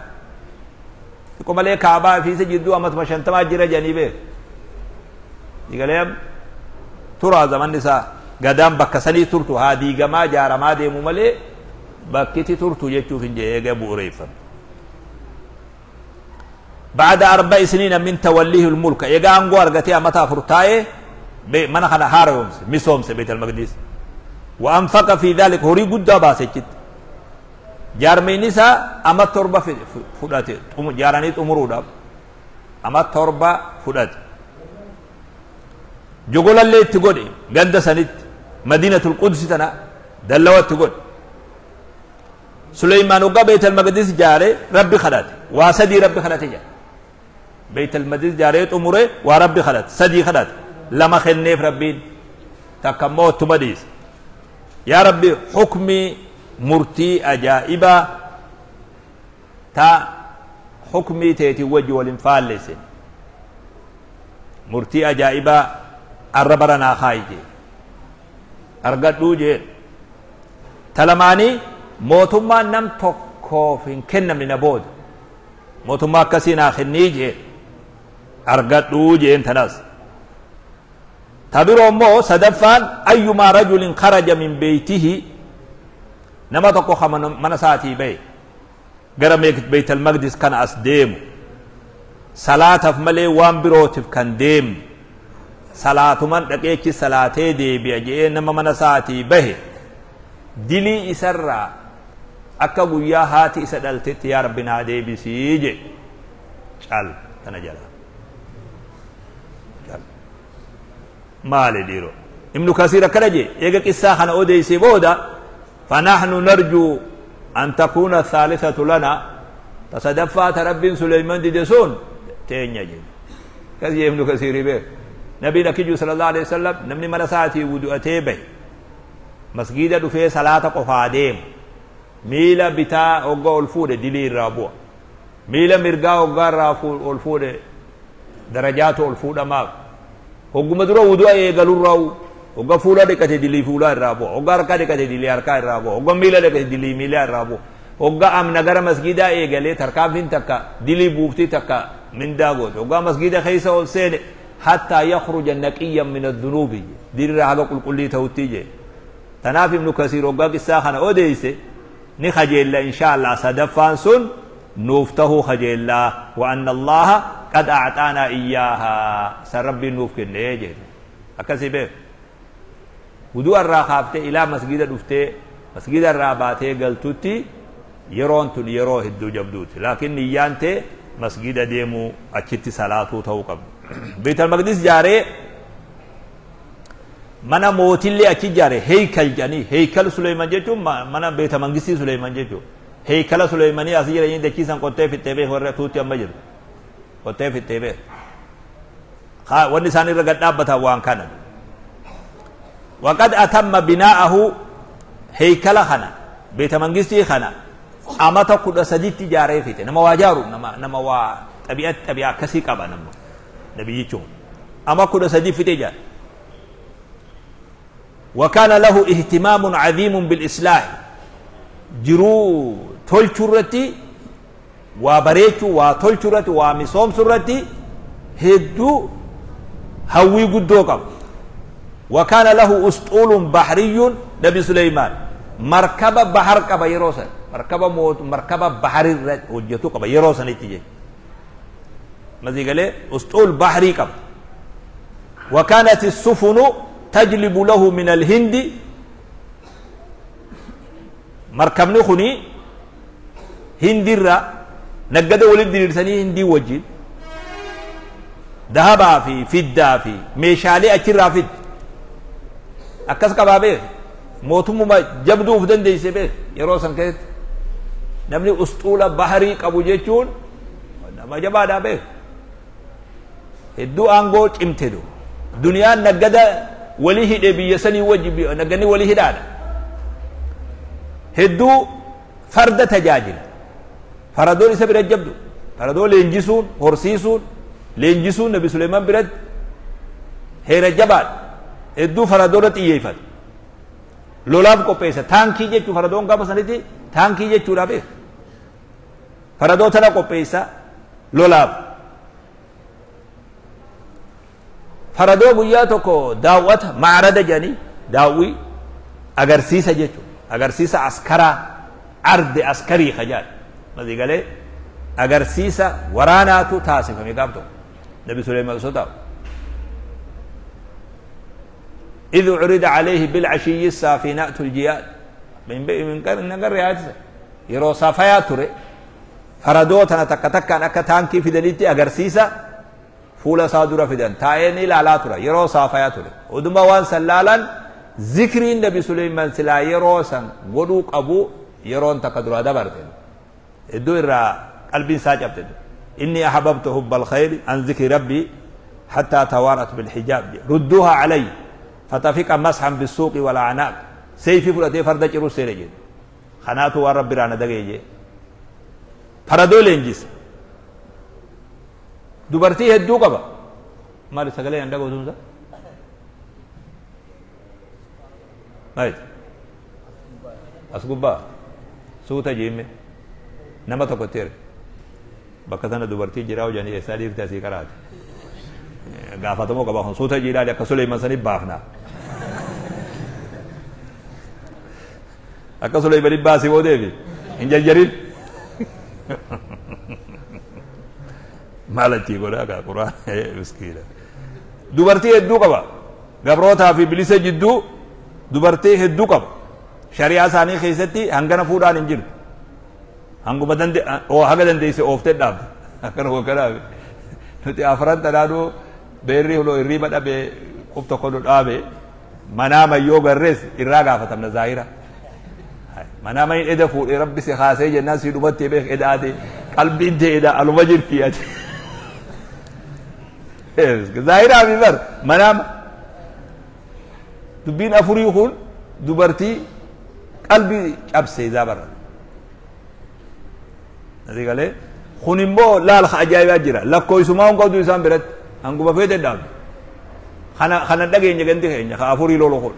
تقوم عليه كعبة في سجد دو أمت مشان تما جرى جانبه يقول يم ترى زمن نساء قدام بكسني ترتو هذه جما جار ما دي مملي بكتي ترتو يجوا في جيجا بوريفا. بعد 4 سنين من توليه الملك إيجا أنغو أرغتي أمتا فرتاي من خنا هاريومس ميسومس بيت المقدس وأنفق في ذلك هوري قد باسجت جارمينيسا أما تربة فداتي جارانيت أمرو أما تربة فداتي جوغول اللي تقول غند سنت مدينة القدس تنا دلوت تقول سليمان وقا بيت المقدس جاري ربي خلات واسدي ربي خلات جاري بيت المقدس جاري أمره وربي خلات سدي خلات لما خنيف ربي تكموت تمديس يا ربي حكمي مرتي أجائبا تا حكمي تيتي وجه والانفال لسن مرتي أجائبا الربرنا خايجي أرقدو جي تلماني موتما نم تكوفين كنا من نبود موتما كسينا خنيجي أرقدو جي انتناس تبيرو مو سدفان أيما رجل خرج من بيته نما تكو من ساتي بي غرميك بيت المقدس كان أسديم صلاة ملي وان بروتف كان ديم صلاة من دقيك صلاة دي بيجي نما من ساتي به دلي إسرع أكا ويا هاتي إسدالتت يا ربنا دي بسيجي شال تنجلا شال مالي ديرو ابن كثير كرجي يجا قصة خنا أودي سيبودا فنحن نرجو أن تكون الثالثة لنا تصدفات رب سليمان دي دسون تينيا جي كذي ابن كثير به نبينا كيجو صلى الله عليه وسلم نمني مرساتي ودؤتي به مسجد دفي صلاة قفاديم ميلا بتا أوغا الفود دلي رابو ميلا مرغا أوغا رافو الفود درجات الفود ما أوغا مدرو ودؤ إيغالو راو أوغا فولا دكتي دلي فولا رابو أوغا ركا دكتي دلي أركا رابو أوغا ميلا دكتي دلي ميلا رابو أوغا أم نغر مسجد إيغالي تركابين تكا دلي بوفتي تكا من داغوت أوغا مسجد خيسا والسين حتى يخرج نقيا من الذنوب دير هذا قل قل توتيجي تنافي ابن كثير وقال الساخنة أوديسي نخجل إن شاء الله سدفان سن نوفته خجل وأن الله قد أعطانا إياها سربي نوفك نيجي أكسي ودو الراخافته إلى مسجد دفته مسجد الراباته قلتوتي يرون تن يرو هدو جبدوتي لكن نيانته مسجد ديمو أكتي صلاته توقف بيت المقدس جاري منا موتيلي أكي جاري هيكل جاني هيكل سليمان جيتو منا بيت المقدس سليمان جيتو هيكل سليماني أسير ين دكيسان قطع في التبه ورا توتي أما جرو قطع في التبه خا ونساني رقد أبتا وان كان وقد أتم بناءه هيكل خنا بيت منجستي خنا أما تقول سديت جاري فيته نما واجارو نما وا طبيعة طبيعة كسي كابا نما نبي يجون أما كل سديت فيته جار وكان له اهتمام عظيم بالإصلاح جرو تولشرتي وبريتو وتولشرتي ومسوم سرتي هدو هوي قدوكم وكان له أسطول بحري نبي سليمان مركبة بحر كبا يروسا مركبة موت مركبة بحر وجهتو كبا يروسا نتيجة مزي قال أسطول بحري كبا وكانت السفن تجلب له من الهند مركب نخني هندي را نقد ولد لسني هندي وجه ذهب في فدة في ميشالي أكير رافد أكاس كبابه موتوم ما جبدو فدن دي سبه يروسن كيت نمني أسطولة بحري كابو جيتون ما جبا دابه هدو أنغو امتدو دنيا نقد ولي هدي بيسني وجب نقني ولي هدانا هدو فرد تجاجل فردو لسه برد جبدو فردو لينجسون هرسيسون لينجسون نبي سليمان برد هير جبال هدو فردو رتيفت لولاف قپیسه تانکی جچو فردون کا پسندی تانکی جچو رابه فردو تنا قپیسه لولاف فردو گویا تو کو دعوت معرض جانی دعوی اگر سیسه جچو اگر سیسه عسکرا عرض عسکری خجال مزی گله Agarsiisa waraanaatu taasifame gaaf tokko Nabi Suleymaan osoo taa'u. إذ عرض عليه بالعشي السافنات الجياد من garre haadisa yeroo safayaa ture faradoo tana takka takkaan akka taankii fidanitti agarsiisa fuula isaa dura fidan taa'ee ni ilaalaa tura yeroo saafayaa ture. Oduma waan san laalan zikriin Nabi Suleymaan silaa yeroo san godhuu qabu yeroon takka duraa dabarte, hedduu irraa qalbiin isaa cabte. Inni ahbabtu hubba alkhayri an zikri rabbi حتى توارت بالحجاب ردوها علي فتفق مسحا بالسوق والأعناق. سيفي فلتي فرد جرو سيرجي خناتو ورب رانا دغيجي فردو لينجس dubartii hedduu qaba. Maali sagalee an dhaga'u tunsa? Maali? As gubbaa suuta jiimme nama tokkotti erge. Bakka sana dubartii jiraa hojjanii eessaa dhiifte asii karaate. Gaafatamuu qaba kun suuta jiidhaa akka Suleyman sanii baafna. Akka Suleyman baasii boodeefi hin jarjarin. Maal achii godhaa kaa quraan miskiina. Dubartii hedduu qaba. Gabrootaa fi bilisa jidduu dubartii hedduu qaba. Shari'aa isaanii keessatti hangana fuudhaan hin jiru. Hanguma dande haga dandeesse ooftee dhaabde. Akkana kanaaf nuti afran tanaanuu beerri huloo hirriiba dhabe qub tokko nu dhaabe manaama yoo garrees irraa gaafatamna zaahira. Manaama hin eda fuudhee rabbi si haasee jennaan si dhumattee beek edaate qalbiin tee eda aluma jirti ati. Zaahiraa fi bar manaama. Dubbiin afurii kun dubartii qalbii cabse isaa barra. Asii galee kun immoo laal ajaa'ibaa jira lakkoofsumaa hin qabdu isaan biratti hanguma feete dhaabde. Kana dhageenya ganti keenya ka afurii lolu kun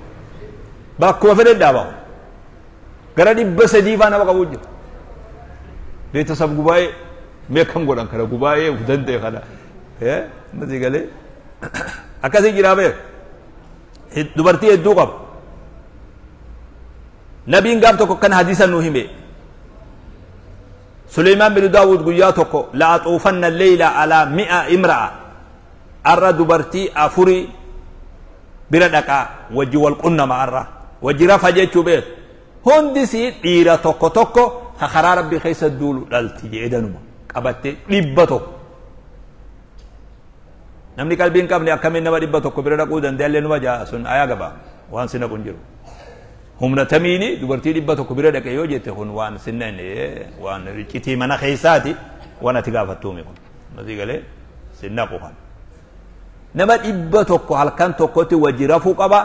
bakkuma fedhe dhaaba kun gara 300 faa nama qabu jira. Beetasab gubaa'ee mee kam godhan kana gubaa'ee uf danda'e kana. Asii galee akkasii jira beek dubartii hedduu qaba. Nabiin gaaf tokko kan hadiisa nu hime. Suleymaan bin Daawud guyyaa tokko la axuufanna leyla alaa mi'a imra'a arra dubartii afurii bira dhaqaa wajji wal qunnama arra wajji rafa jechuu beek hundi sii dhiira tokko tokko ka karaa rabbii keessa duulu dhalti jedhanuma qabattee 100. Namni qalbii hin qabne akkamiin nama 100 bira dhaquu danda'allee numa jaa sun ayaa gaba waan si naqu hin jiru. Humna tamiini dubartii 100 bira dhaqe yoo jette kun waan sinna waan riqitii mana keessaati waan ati gaafattuumi kun. Masii galee sin naqu kan. Nama 100 halkan tokkotti wajji rafuu qaba.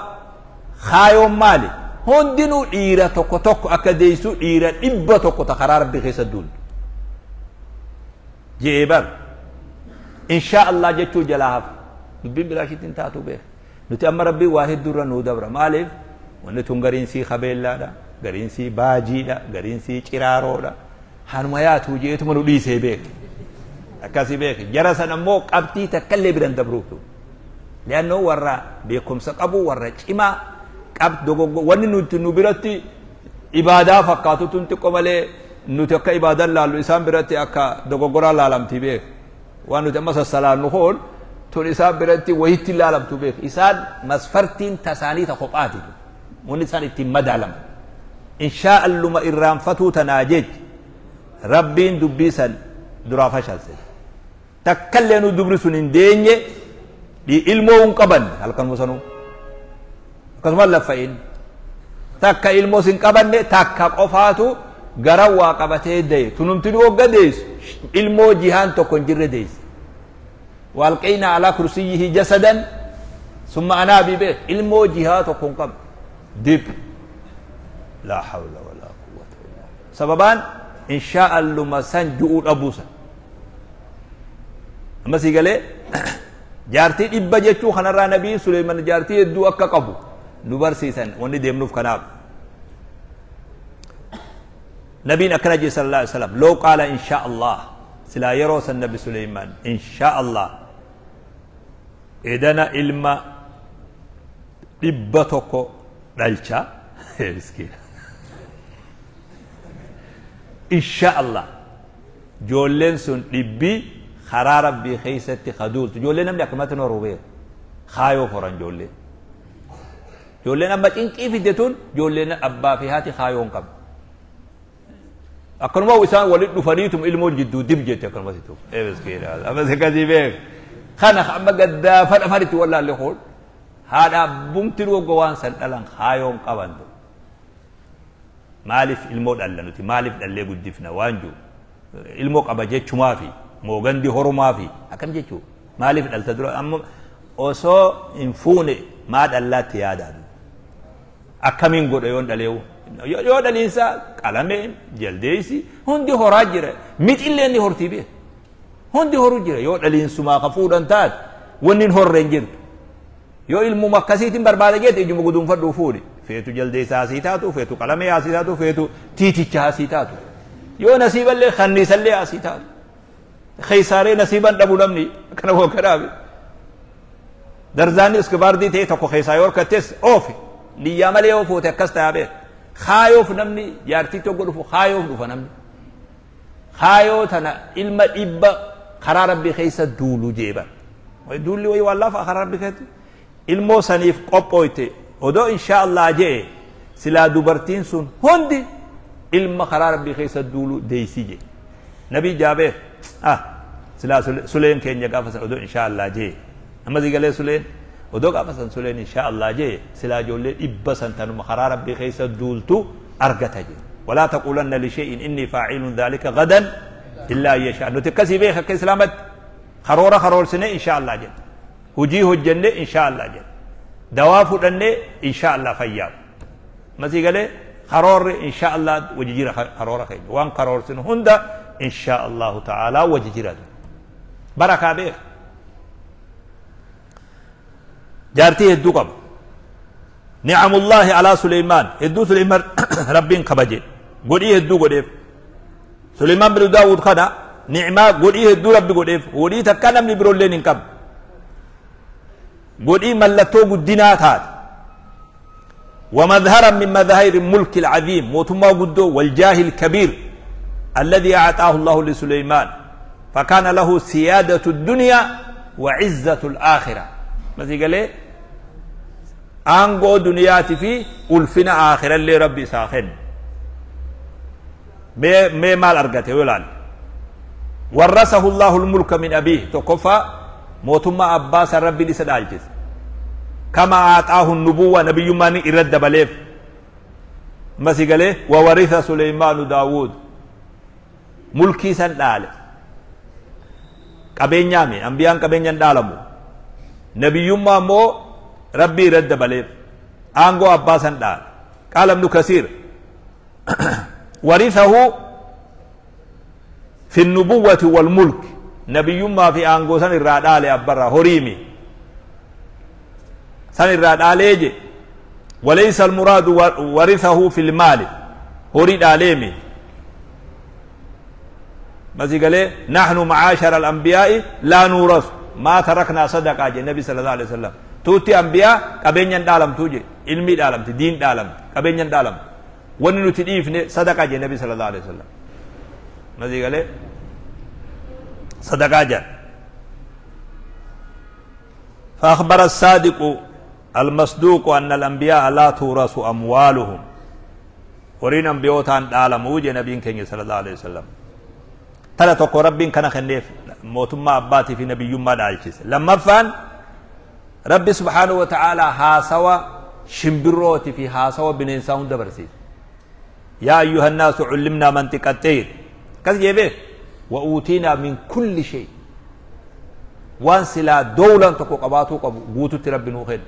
Kaayoon maali? Hundinuu dhiira tokko tokko akka deessu dhiira 100 ta karaa rabbii keessa duulu. Je'ee bar. Insha Allah jechuu jalaa hafa. Dubbiin bilaashitti hin taatu beek. Nuti amma rabbii waa hedduurra nuu dabra. Maaliif? Wanni tun gariin sii kabeellaadha, gariin sii baajiidha, gariin sii ciraaroodha. Hanuma yaatuu jeetuma nu dhiisee beek. Akkasii beek. Jara sana immoo qabxii takkallee biran dabruuftu. Leannoo warra beekumsa qabu warra cimaa qab dogoggo wanni nuti nu biratti ibaadaa fakkaatu tun xiqqoo malee nuti akka ibaadaan laallu isaan biratti akka dogoggoraa laalamti beek. Waan nuti amma sassalaannu hoon tun isaan biratti wayitti laalamtu beek. Isaan masfartiin tasaanii ta kophaati. Wanni isaan ittiin madaalaman. Inshaa alluma irraanfatuu tanaa jechi rabbiin dubbii san duraa fashalse. Takkallee nu dubri sun hin deenye ilmoo hin qabanne halkanuma sanuu. Akkasumas laffa'in. Takka ilmoo sin qabanne takka qofaatu gara waa qabatee daye. Tunumtinuu hogga deessu ilmoo jihaan tokko hin jirre deesse. Waalqeynaa alaa kursiyyihi jasadan summa anaabii beek ilmoo jihaa tokko hin qabne. Dib. La hawla wala quwwata illa billah. Sababaan insha alluma san ju'uu dhabuusa. Amma sii galee jaartii 100 jechuu kanarraa Nabii Suleyman jaartii hedduu akka qabu nu barsiisan wanni deemnuuf kanaaf. Nabiin akkana jedhe sallallahu alaihi wasallam loo qaala insha Allah silaa yeroo san Nabi Suleyman insha Allah edana ilma 100 dhalcha miskiina. Insha Allah Joolleen sun dhibbi karaa Rabbii keeysatti kaduultu. Joolleen namni akkamatti nu horuu beeku. Kaayoo horan joolleen. Joolleen amma cinqii fidde tun joolleen abbaa fi haati kaayoo hin qabdu. Akkanuma isaan walitti dhufaniitum ilmoon jidduu dib jette akkanumatti tu. Ee miskiina. Amma akkasii beek. Kana amma gaddaafa dhafan itti wallaalle kun haadha abbumtiin wagga waan san dhalan kaayoo hin qaban. Maaliif ilmoo dhalla nuti, maaliif dhallee guddifna waan jiru? Ilmoo qaba jechumaafi moogandi horumaafi akkam jechuu? Maaliif dhalta dura? Amma osoo hin fuune maa dhallaatti yaadaa? Akkamiin godha yoon dhaleewu? Yoo dhaliinsa qalameen jaldeessi hundi horaa jira, mixillee ni hortii beek, hundi horuu jira. Yoo dhaliinsumaa ka fuudhan taate wanni hin horre hin jirtu. Yoo ilmuma akkasiitiin barbaada jette ijuma guduunfadhuu fuudhi. Feetu jaldeessa asii taatu, feetu qalamee asii taatu, feetu tiiticha asii taatu, yoo nasiiballee kanniisallee asii taatu, keessaaree nasiiban dhabu namni akkana hoogganaafi darzaanni iskibaardii ta'e tokko keessaa yoo harkattes oofe niyyaa malee yoo fuute akkas ta'a beek. Kaayoof namni jaartii tokko dhufu, kaayoof dhufa namni. Kaayoo tana ilma 100 karaa Rabbii keessa duulu jeeban. Duulli wayii waan laafa karaa Rabbii keessatti ilmoo saniif qophooyte. Odoo inshaa Allah je'e silaa dubartiin sun hundi ilma karaa Rabbii keessa duulu deeysi je nabii jaabeer. Ah, silaa suleen keenya gaafa san odoo inshaa Allah je'e, amma si galee, suleen odoo gaafa san suleen inshaa Allah je'e silaa ijoollee 100 san tanuma karaa Rabbii keessa duultu argata je. Walaa taquulanna lishee'in inni faacilun dhaalika gadan illaa an yashaa. Nuti akkasii beeka, akka islaamatti karoora karoorsine inshaa Allah jenna, hojii hojjenne inshaa Allah jenna, dawaa fudhanne inshaa Allah fayyaaf. Masii galee, karoorri inshaa Allah waji jira. Karoora keenya waan karoorsinu hunda inshaa Allahu ta'aalaa waji jira, barakaa beeka. Jaartii hedduu qaba. Ni'amullaahi alaa Suleymaan hedduu. Suleymaan Rabbiin kabaje, godhii hedduu godheef. Suleymaan bin Daawud kana ni'maa godhii hedduu Rabbi godheef, godhii takka namni biroolleen hin qabne, godhii mallattoo guddinaa taate. ومظهرا من مظاهر الملك العظيم موتما قدو والجاه الكبير الذي أعطاه الله لسليمان، فكان له سيادة الدنيا وعزة الآخرة. مثل قال aangoo duniyaati fi ulfina aakhirallee Rabbi isaa kenne. Mee maal argate yoo ilaalle? Warrasahu Allahu lmulka min abiih. Tokkoffaa mootummaa abbaa san Rabbiin isa dhaalchise. Kama aaxaahu nubuwwa, nabiyyummaan irra dabaleef. Masi galee, wawaritha Suleymaanu Daawud, mulkii san dhaale. Qabeenyaami, ambiyaan qabeenyan dhaalamu. Nabiyyummaa immoo Rabbii irra dabaleef, aangoo abbaa san dhaale. Qaala Ibnu Kasiir: warithahu fi nubuwwati wal mulk, nabiyyummaa fi aangoo san irraa dhaale abbarraa, horiimi san irraa dhaalee je. Walaysa almuraadu warithahu fi lmaali, horii dhaaleemi. Masi galee, nahnu macaashara alambiyaa'i laa nuurasu maa taraknaa sadaqaa je nabi sala allahu alaihi wasallam. Tuutti ambiyaa qabeenyan dhaalamtuu je, ilmii dhaalamti, diin dhaalamti, qabeenyan dhaalamti. Wanni nuti dhiifne sadaqaa je nabi sala allahu alaihi wasallam. Masi galee, sadaqaa jedha. فأخبر الصادق المصدوق أن الأنبياء لا تورث أموالهم، horiin ambiyootaan dhaalamuu je nabiin keenya sallallahu alaihi wasallam. Tana tokko Rabbiin kana kenneef, mootummaa abbaatii fi nabiyyummaa dhaalchise. Lammaffaan Rabbi subhaanahu wa ta'aalaa haasawa shimbirrooti fi haasawa bineensaa hunda barsiise. Yaa ayyuha nnaasu cullimnaa mantiqa xayr akkas jee beek. Wa uutiinaa min kulli shay, waan silaa dowlan tokko qabaatuu qabu guututti Rabbi nuu kenne.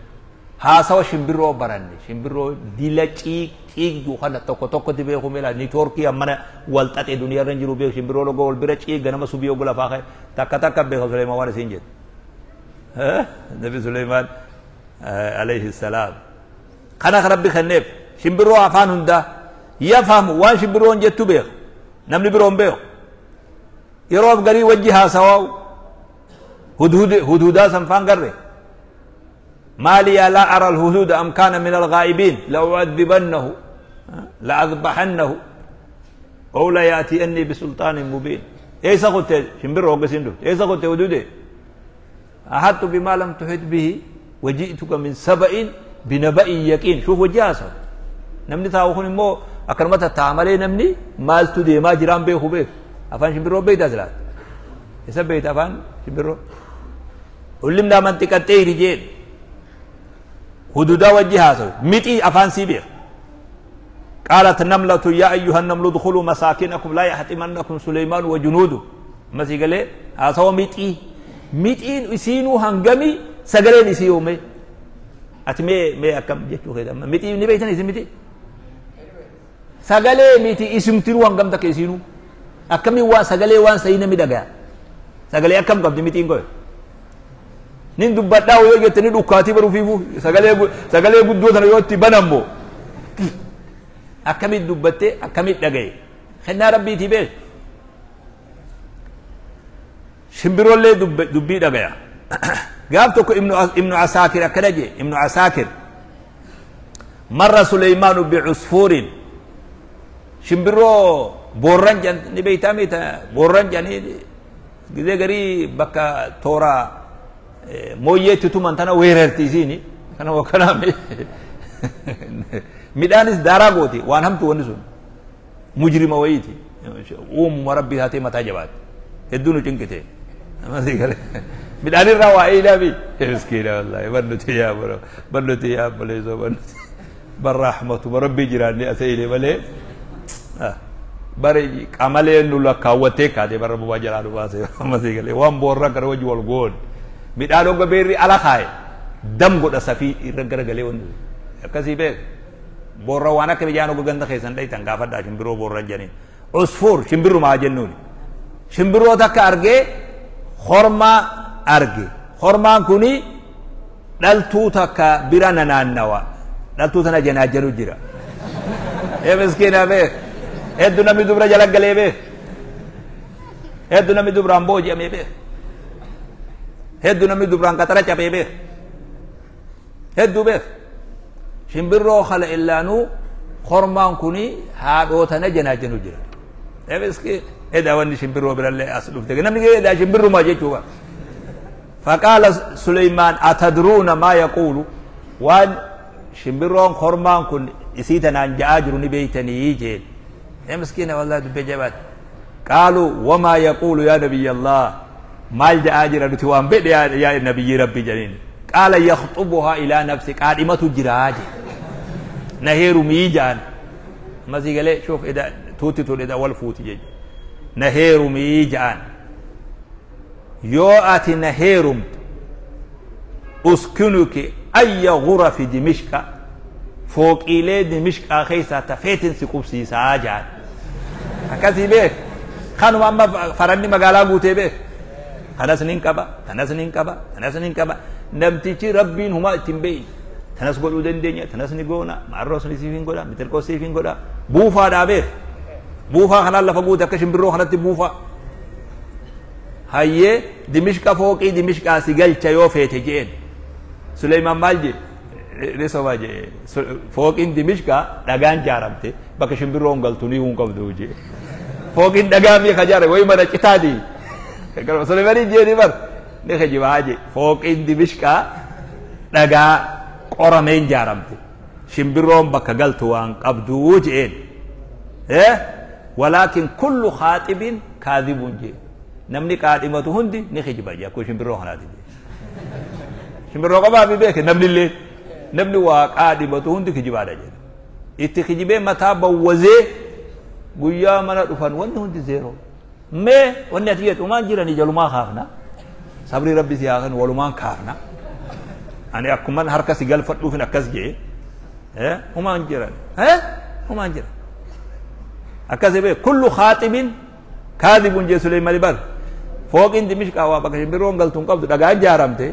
Haasawa shimbirroo baranne, shimbirroo dila ciiq ciiqju kana tokko tokkotti beeku mela. Niitoorkii ammana wal xaxe duniyaa irra hin jiru beeku. Shimbirroo logoo wal bira ciiq ganama subii ogula lafaa ka'e takka takka beeka. Suleymaan waan isiin jedhe, Nabi Suleymaan alayhi salaam kana Rabbi kenneef. Shimbirroo afaan hundaa yafhamu, waan shimbirroon jettu beeka, namni biroo hin beeku. Yeroo afgarii wajji haasawaa hudhudaa san faan garre. مالي لا أرى الهدود أم كان من الغائبين لأعذبنه لأذبحنه أو ليأتيني بسلطان مبين. Eessa kutte shimbirroo hoggasiin dhufte? Eessa kutte hudude? Ahattu bimaa lam tuhit bihi waji'tuka min saba'in binaba'in yaqiin. Shuuf wajji haasawa. Namni taa'u kun immoo akkanuma tattaa'a malee namni maaltu deemaa jiraan beeku beeku. Afaan shimbirroo beektaa silaa? Isa beekta afaan shimbirroo? Ullimnaa mantiqa xeeyri jeen. Hududaa wajji haasawe. Mixii afaan sii beeka. قالت نملة يا أيها النمل ادخلوا مساكنكم لا يحطمنكم سليمان وجنوده. ما سيقال هاسوا ميتي ميتين إسينو هنغمي سغلين إسيومي أتمي مي أكم جتو كده ميتي نبيتني إسي ميتي سغلي ميتي إسمتيرو هنغم تك إسينو أكمي وان سغلي وان سينا ميدغا سغلي أكم قبض ميتين كوي نين دبتا ويو جتني دكاتي برو فيفو سغلي سغلي غدو تنا يوتي بنمو akkamitti dubbattee akkamitti dhagaye kennaa rabbiitii beek shimbirollee dubbii dhagaya gaaf tokko ibnu asaakir akkana jee ibnu asaakir marra suleymaanu bicusfuurin shimbiroo boorran jan ni beeytaa miita boorran janii gizee garii bakka toora mooyyeetti tuman tana weerarti isiini kana wakkanaame midhaanis daaraa gooti waan hamtu wanni sun mujrima wayiiti uumuma rabbii taatee mataa jabaate hedduu nu cinqite midhaanirraa waa eeyilaabi miskiina wallaahi barnuti yaa bro barnuti yaa obboleessoo barnuti barrahmatuma rabbii jiraanne as eeyile malee bare qamaleen nu lakkaawwattee kaate barra bobaa jalaa nu baase ammasii galee waan boorra kana wajji wal goon midhaan hogga beerri ala kaaye dam godha safii irra garagalee wanni akkasii beek boorra waan akka biyyaan hogga ganda keessan dhayitan gaafadhaa shimbiroo boorra jedhaniin usfuur shimbirrumaa jennuuni shimbiroo takka argee hormaa arge hormaan kuni dhaltuu takka bira nanaannawa dhaltuu tana janaajanu jira ee miskiina beek hedduu namni dubra jala galee beek hedduu namni dubraan booji'amee beek hedduu namni dubraan qaxara cabee beek hedduu beek shimbirroo kala illaanuu hormaan kuni haadhoo tana janaajanu jira ee miskiin edaa wanni shimbirroo birallee as dhufte namni edaa shimbirrumaa jechuudha فقال سليمان أتدرون ما يقول وان شمبرون خرمان كن إسيتنا أن جاجر نبيتني يجي يا مسكينة والله دبي قالوا وما يقول يا نبي الله ما الجاجر نتوان بيت يا نبي ربي جلين قال يخطبها إلى نفسك قادمة جراج نهير ميجان ما زي قال شوف إذا توتي تول إذا والفوتي جي نهير ميجان yoo ati na heerumtu uskunuki ayya ghurafi dimishqa fooqiilee dimishqaa keessaa tafeetin si qubsiisaa jaan akkasii beek kanuma amma faranni magaalaa guutee beek kanas nin qaba kanas nin qaba kanas nin qaba namtichi rabbiin humaa ittiin beeyi tanas godhuu dandeenya tanas ni goona maarroos ni siif hin godha mitirqoos siif hin godha buufaadhaa beek buufaa kanaan lafa guute akka shimbirroo kanatti buufaa hayyee dimishqa fooqii dimishqaa si galcha yoo feete jeen Suleymaan maal jee ni soba jee fooqiin dimishqaa dhagaan jaaramte bakka shimbirroon galtu ni hun qabdu jee fooqiin dhagaa mi'a ka jaare wayi mana citaati Suleymaanii jee ni bar ni kijibaa jee fooqiin dimishqaa dhagaa qorameen jaaramte shimbirroon bakka galtu waan qabdu jeen walaakin kullu khaaxibin kaadibun jee namni qaadhimatu hundi ni kijiba jee akkuma shimbirroo kanaati jee shimbirroo qabaa fi beeke namni illee namni waa qaadhimatu hundi kijibaadha jee itti kijibee mataa bawwazee guyyaa mana dhufan wanni hundi zeeroo mee wanni ati jettu umaan jiranii jalumaa kaafna sabrii rabbi si haa kennu walumaan kaafna ani akkuman harka si galfadhuufin akkas jee umaan jiran umaan jiran akkasii beek kullu khaaxibin kaadibun jee Suleymaan bar fooqiin dimishqaa waa bakka shimbirroon galtuun qabdu dhagaan jaaramte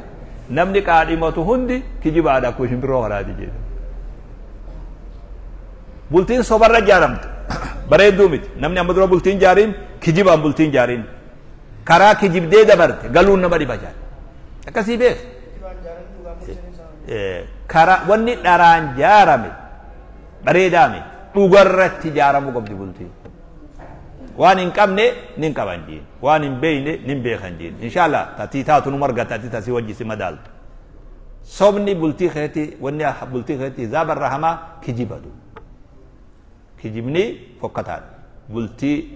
namni qaadhimatu hundi kijibaadha akkuma shimbirroo kanaati jedhu. Bultiin sobarra jaaramte bareedduu miti namni amma dura bultiin jaariin kijibaan bultiin jaariin karaa kijibdee dabarte galuun nama dhiba jaal akkasii beek karaa wanni dharaan jaarame bareedaame dhugarratti jaaramuu qabdi bultiin. Waan hin qabne nin qaban jiin. Waan hin beeyne nin beekan jiin. Inshallah tatii taatu nu margata ati tasii wajji si madaaltu. Sobni bultii keeti wanni bultii keeti zaabarra hamaa kijibadu. Kijibni fokkataadha. Bultii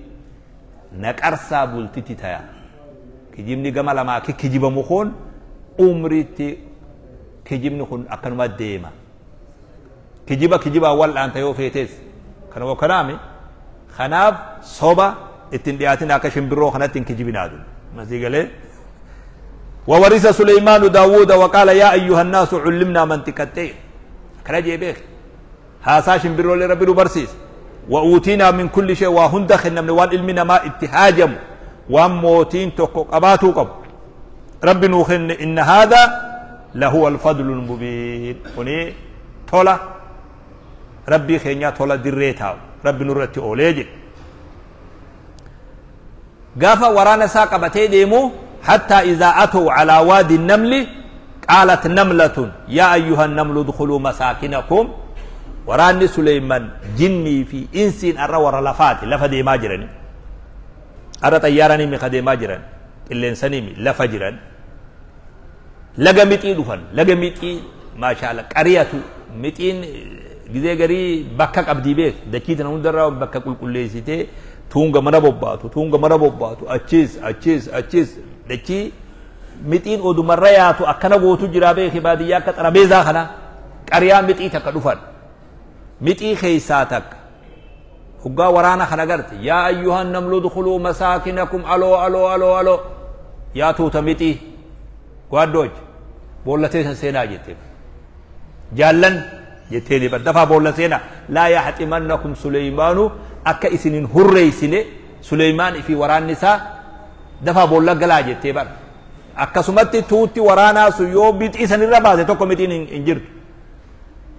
naqarsaa bultitti taya. Kijibni gama lamaa kijibamu kun umriitti kijibni kun akkanuma deema. Kijiba kijibaa wal'aanta yoo feetes. Kanuma kanaami kanaaf soba ittiin dhiyaatin akka shimbirroo kanatti hin kijibinaadu. Masii galee. وورث سليمان داوود وقال يا أيها الناس علمنا منطق الطير. كلا جيبك هاسا شمبرو لربي برسيس وأوتينا من كل شيء وهن دخلنا من وان علمنا ما اتهاجم وموتين تقباتو قب ربي نوخن إن هذا لهو الفضل المبين. وني تولا ربي خينيا تولا دريتا ربي نورتي أوليجي قافا ورانا ساقبتي ديمو حتى إذا أتوا على وادي النمل قالت نملة يا أيها النمل ادخلوا مساكنكم. وراني سليمان جني في إنس أرى ورا لفات لفدي ما جرني أرى طيارني مخدي ما جرن اللي إنساني لفجرن لقمتي دفن لقمتي ما شاء الله قرية متين جزء قري بكك أبدي بيك دكيت نودرا بكك كل كل سيتي تونغ مرة بوباتو تونغ مرة بوباتو أتشيز أتشيز أتشيز دكي متين أدو مرة ياتو أكنا غوتو جرابي خبادية كترابيزا خنا قرية متي تكدفن متي خيساتك هقا ورانا خنا قرت يا أيها النمل ادخلوا مساكنكم ألو ألو ألو ألو يا توتا متي قادوج بولتين سينا جتي جالن جتيني بردفع بولا سينا لا يحتمنكم سليمان أكا إسنين هريسني سليمان في وران نساء دفع بولا قلا جتي بر أكا سمتي توتي ورانا سيو بيت إسن الربازة توكو متين انجرت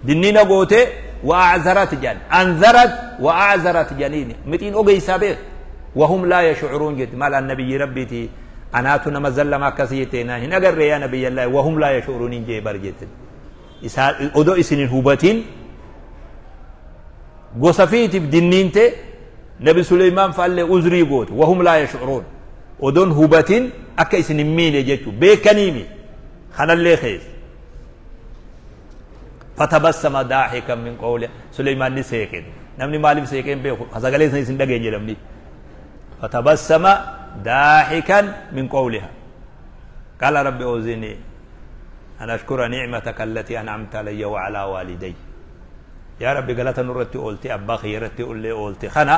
دنينا قوتي وأعذرت جان أنذرت وأعذرت جانيني متين أوغي سابق وهم لا يشعرون جت مال النبي ربيتي أنا تنما زل ما كسيتنا هنا قر يا نبي الله وهم لا يشعرون جي بر جت odoo isinin hubatin gosa fiitiif dinniinte nabi Suleymaan fa'allee uzrii goote wahum laa yashcuruun odoon hubatin akka isin hin miine jechuu beekaniimi kanallee keessa fatabassama daahikan min qawli Suleymaan ni seeqe namni maaliif seeqeen beeku sagalee san isin dhageenye namni fatabassama daahikan min qawliha qaala rabbi awzinii أن أشكر نعمتك التي أنعمت علي وعلى والدي. يا ربي قالت نرتي قلتي أبا خيرتي قولي قلتي خنا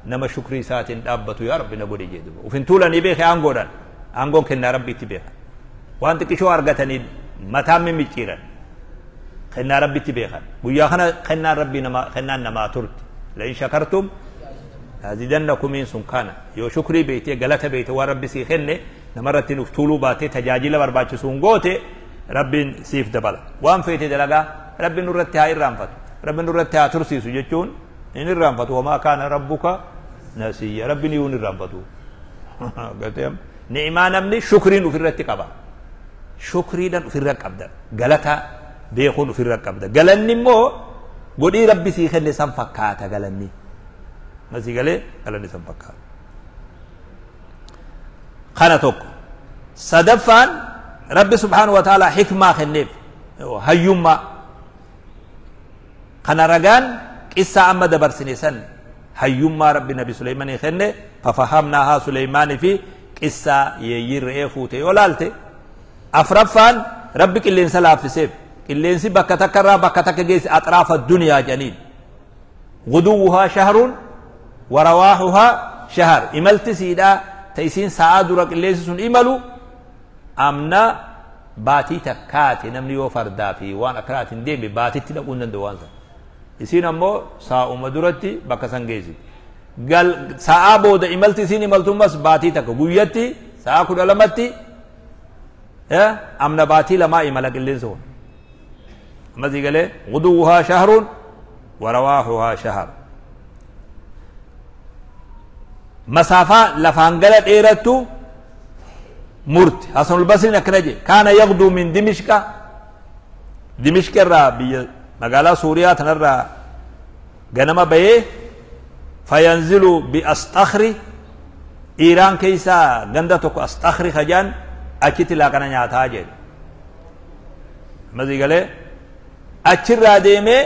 نما شكري سات أبتو يا ربي نقولي جدو وفين طول نبيخ أنقولا أنقون كنا ربي تبيخ وأنت كشو أرقتني متى من مجيرا خنا ربي تبيخ ويا خنا خنا ربي نما خنا نما ترت لئن شكرتم لأزيدنكم من سكانا يو شكري بيتي قالت بيتي وربي سيخني نمرت نفتولو باتي تجاجيل برباتي سونغوتي ربي سيف دبلا وان فيتي دلقا ربي نرتي هاي الرانفتو ربي نرتي هاي ترسي سجتون إن الرانفتو وما كان ربك نسيا ربي نيون الرانفتو قلت نعمة نمني شكرين في الرتي قبا شكرين في الرقب ده قالتها بيخون في الرقب ده قالني مو قولي ربي سيخلي سنفكاتا قالني ما سيقالي قالني سنفكاتا خانتوك صدفان ربي سبحانه وتعالى حكمة خنيف هيوما خنا رجان قصة أما دبر سنسن هيوما ربي نبي سليمان خنه ففهمناها سليمان في قصة يير فوتي ولالتي أفرفان ربك اللي انسلا في سيف اللي انسي بكتكرا بكتك جيس أطراف الدنيا جنين غدوها شهر ورواحها شهر إملت سيدا تيسين سعادرك اللي سن إملو أمنا باتي تكاتي نمني وفردا في وانا كراتين ديمي باتي تلقون ندوانسا يسين أمو ساعة مدرتي بكسان جيزي قال ساعة بودا إملتي سين إملتو مس باتي تكو بويتي ساعة كل لمتي أمنا باتي لما إملك اللي زون أما زي قال غدوها شهر ورواحها شهر مسافة لفانقلت إيرتو مرت حسن البصري نكرجي كان يغدو من دمشق دمشق الرا بي مقالا سوريا تنرى غنما بيه Fayanzilu biasxakri, Iiraan keeysaa ganda tokko Asxakri ka jedhan achitti laaqana nyaataa jedhe. Amma sii galee? Achirraa deemee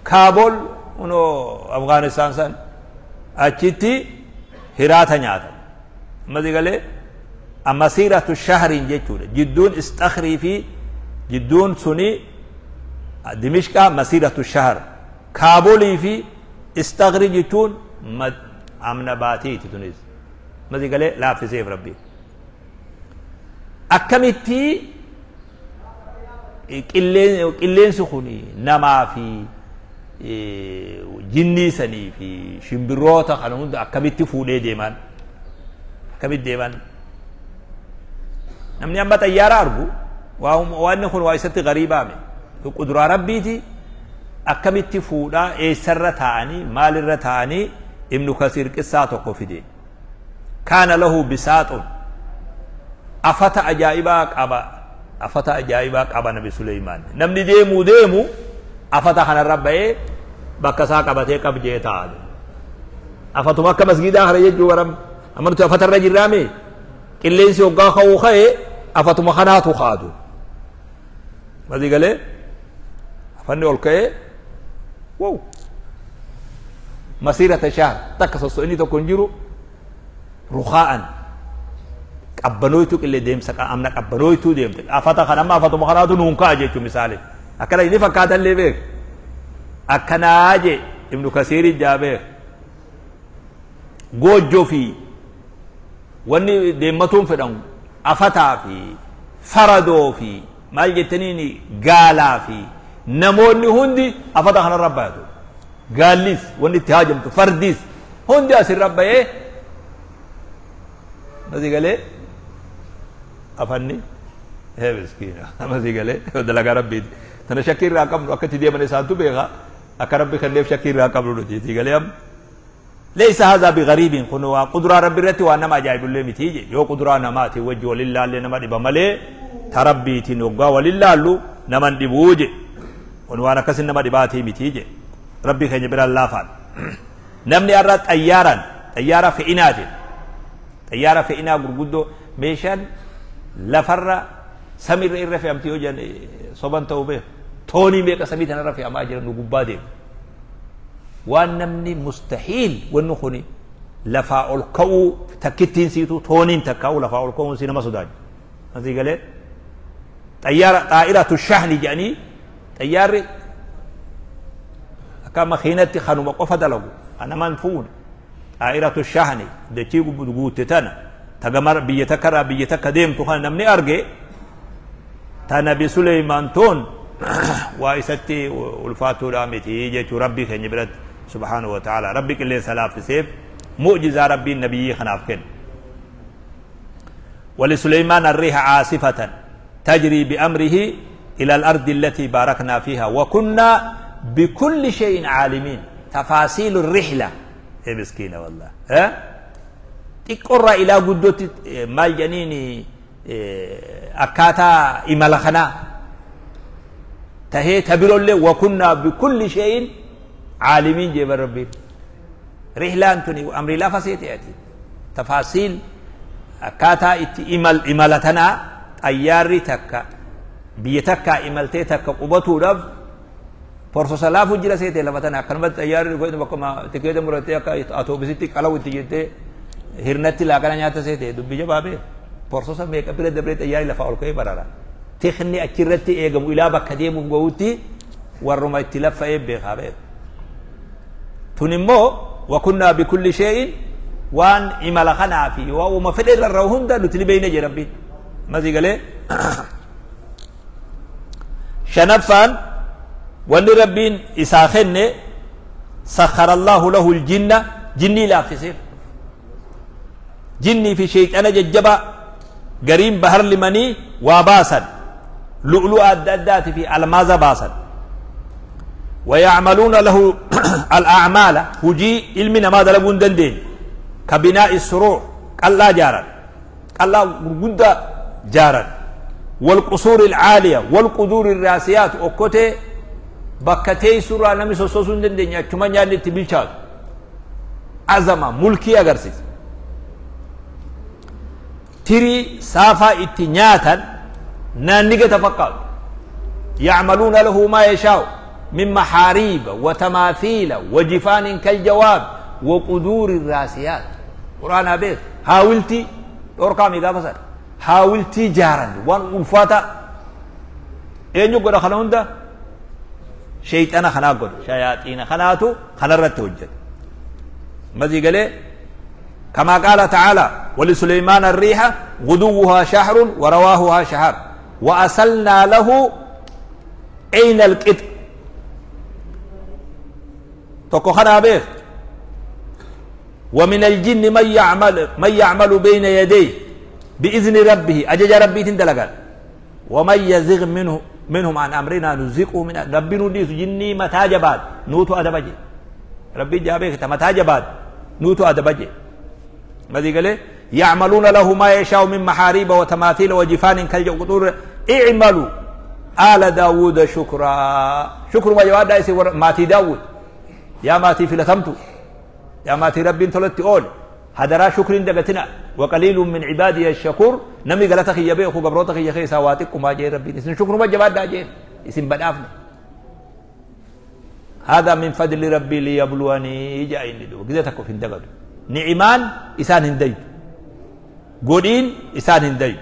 Kaabol kunoo Afgaanistaan san achitti hiraata nyaata. Amma sii galee? Masiiratu shahriin jechuudha. Jidduun Isxakrii fi jidduun suni Dimishqaa masiiratu shahr. Kaabolii fi Isxakrii jechuun amna baatiiti tunis. Amma sii galee? Laaffiseef Rabbiin. Akkamitti qilleensi kun namaa fi jinnii sanii fi shimbirroota kana hunda akkamitti fuudhee deeman? Akkamitti deeman? Namni amma xayyaara argu waan kun waa isatti gariibaame. Quduraa Rabbiiti. Akkamitti fuudhaa, eessarra taa'anii, maalirra taa'anii? Ibnu Kasiir qissaa tokko fide. Kaana lahu bisaaxun, afata ajaa'ibaa qaba, afata ajaa'ibaa qaba Nabi Suleymaan. Namni deemuu deemu afata kanarra ba'ee bakka isaa qabatee qabjee taa'a. Afatuma akka masgiidaa kana jechuu baram. Amma nuti afatarra jirraame, qilleensi hoggaa ka'uu ka'e afatuma kanaatu kaatu. Masii galee afanni ol ka'ee wow masiirata shahr takka sosso'inni tokko hin jiru, rukaa'an qabbanooytuu qillee deemsa amna qabbanooytuu deemte. Afata kan amma afatuma kanaatu nuun ka'a jechuun misaale akkana inni fakkaatallee beek akkanaa je Ibnu Kasiiri jaa beek. Goojjoo fi wanni deemmatuun fedhan afataa fi faradoo fi maal jettaniin gaalaa fi namoonni hundi afata kanarra bayatu. Gaallis wanni itti haajamtu, fardis hundi asirra bayee. Masii galee? Afanni ee miskiina. Masii galee? Dalagaa Rabbiiti tana shakkii irraa qabnu. Akka itti deeman isaantu beeka. Akka Rabbi kenneef shakkii irraa qabnu nuti. Sii galee? Amma laysa hadha bighariibin, kun waa quduraa Rabbi irratti waan nama ajaa'ibullee miti je. Yoo quduraa namaatiin wajji walin laallee nama dhiba malee, ta Rabbiitiin waggaa walin laallu naman dhibuu je. Kun waan akkasin nama dhibaatii miti je. Rabbii keenya biraan laafaan. Namni har'a xayyaaraan, xayyaara fe'inaatiin, xayyaara fe'inaa gurguddoo, meeshaan lafarra samiirra irra fe'amti yoo jedhan soban ta'uu beeku. Toonii meeqa samii tanarra fe'amaa jira, nu gubbaa deemu. Waan namni mustahiil, wanni kuni lafaa ol ka'uu takkittiin siitu tooniin takkaa'uu lafaa ol ka'uun si nama sodaachisa. Asii galee xayyaara xaa'iratu shahni jedhanii, xayyaarri akka makiinatti kanuma qofa dalagu kan nama hin fuune, xaa'iratu shahni dachii guutte tana tagamar biyya takka irraa biyya takka deemtu kana namni arge, ta Nabi Suleymaan toon waa isatti ulfaatuudha miti jechuu Rabbii keenya biratti subhaanahu wa ta'ala. Rabbi qilleensa laaffiseef, mu'jizaa Rabbiin nabiyyii kanaaf kenne. ولسليمان الريح عاصفة تجري بأمره إلى الأرض التي باركنا فيها وكنا بكل شيء عالمين. تفاصيل الرحلة يا مسكينة والله ها xiqqorraa ilaa guddootti maal jedhaniin akkaataa imala kanaa tahee tabirollee wakunnaa bikulli shay'in caalimiin jee Rabbiin. Rihlaan tuni amrii lafa seete ati tafaasiil akkaataa itti imala tanaa, xayyaarri takka biyya takkaa imaltee takka qubatuudhaaf porsosa laafu jira seete. Lafa tana akkanumatti xayyaarri dhufee bakkuma tikeeta murattee akka atoobisitti qalawu itti jettee hirnatti laaqana nyaata seete dubbi jabaa bee. Porsosa meeqa bira dabree xayyaarri lafaa ol ka'ee barara. Tikni achirratti eegamu ilaa bakka deemuuf gahutti warruma itti laffa'ee beekaa beeku. Tun immoo wakunnaa bikulli shay'in, waan imala kanaa fi waa uuma fedhe irra hunda nuti ni beeyna jee Rabbiin. Masii galee? Shanaffaan wanni Rabbiin isaa kenne, sakhara Allahu lahu ljinna, jinnii laaffiseef. Jinnii fi sheeyxana jajjabaa gariin bahar limanii waa baasan, lu'lu'a adda addaati fi almaaza baasan. ويعملون له الأعمال، hujii ilmi namaa dalaguu hin dandeenye, كبناء الصروح، qallaa jaaran, qallaa gurguddaa jaaran, والقصور العالية والقدور الراسيات، okkotee bakka teessurraa namni sossoosuu hin dandeenye achuma nyaanni itti bilchaatu. Azama mulkii agarsiisa. Tirii saafaa itti nyaatan naanniga tafakkaatu. Yacmaluuna lahu maa yashaa'u min maxaariiba wa tamaathiila wa jifaanin kaljawaab wa quduuri raasiyaat. Qur'aanaa beek haawiltii dhorkaami gaafa san haawiltii jaaran waan ulfaataa. Eenyu godha kana hunda? Shayxana kanaa godha, shayaaxiina kanaatu kanarratti hojjeta. Mazii galee كما قال تعالى ولسليمان الريح غدوها شهر ورواهها شهر وأسلنا له عين القطر. تكو بيخ. ومن الجن من يعمل بين يديه بإذن ربه أجج ربي تندلقال ومن يزغ منهم عن أمرنا نزقه من ربي نديس جني متى جباد نوتو أدبجي ربي جابيك متى جباد نوتو أدبجي ماذا قال؟ يعملون له ما يشاء من محاريب وتماثيل وجفان كالقطور اعملوا آل داود شكرا. شكر ما جواد دايسي ماتي داود يا ماتي فلتمتو يا ماتي ربي انتلت أول هدرا شكر دقتنا وقليل من عبادي الشكور. نمي قالتك يا بيخو قبروتك يا خي سواتك وما جاي ربي اسم شكر ما جواد داجين اسم بدافنا. هذا من فضل ربي ليبلوني جاي ندو كذا في الدقد نعمان إسان هندي قولين إسان هندي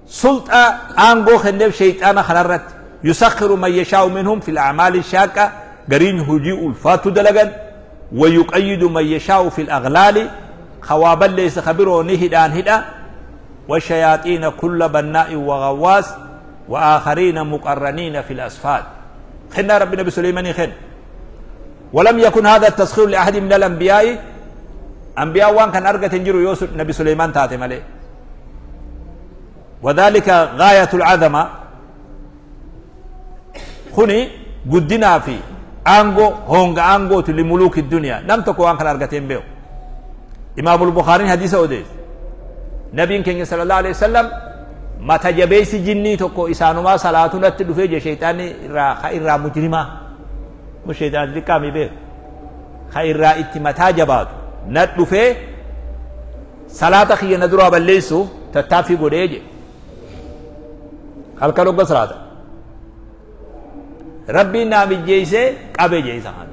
سلطة أنغو خندب شيطان خنرت يسخر من يشاء منهم في الأعمال الشاقة قرين هجيء الفاتو دلقا ويقيد من يشاء في الأغلال خوابا ليس خبره نهدان هدا والشياطين كل بناء وغواص وآخرين مقرنين في الأصفاد. خنا ربنا بسليمان خن. ولم يكن هذا التسخير لأحد من الأنبياء. أنبياء وان كان أرقى تنجر يوسف نبي سليمان تاتم عليه وذلك غاية العظمة. خني قدنا في أنغو هونغ أنغو لملوك الدنيا لم تكن وان كان أرقى تنبيو. إمام البخاري حديث أوديس نبي كان صلى الله عليه وسلم ما تجبيس جني تكو إسانما صلاة نتلفي شيطاني را مجرمة مش شيطان ذكامي به خير رأيت متى جبات ندفه صلاة خي ندروا بليسو تتافي قريج هل كانوا قصرات ربي نامي جيسة قبي جيسة خان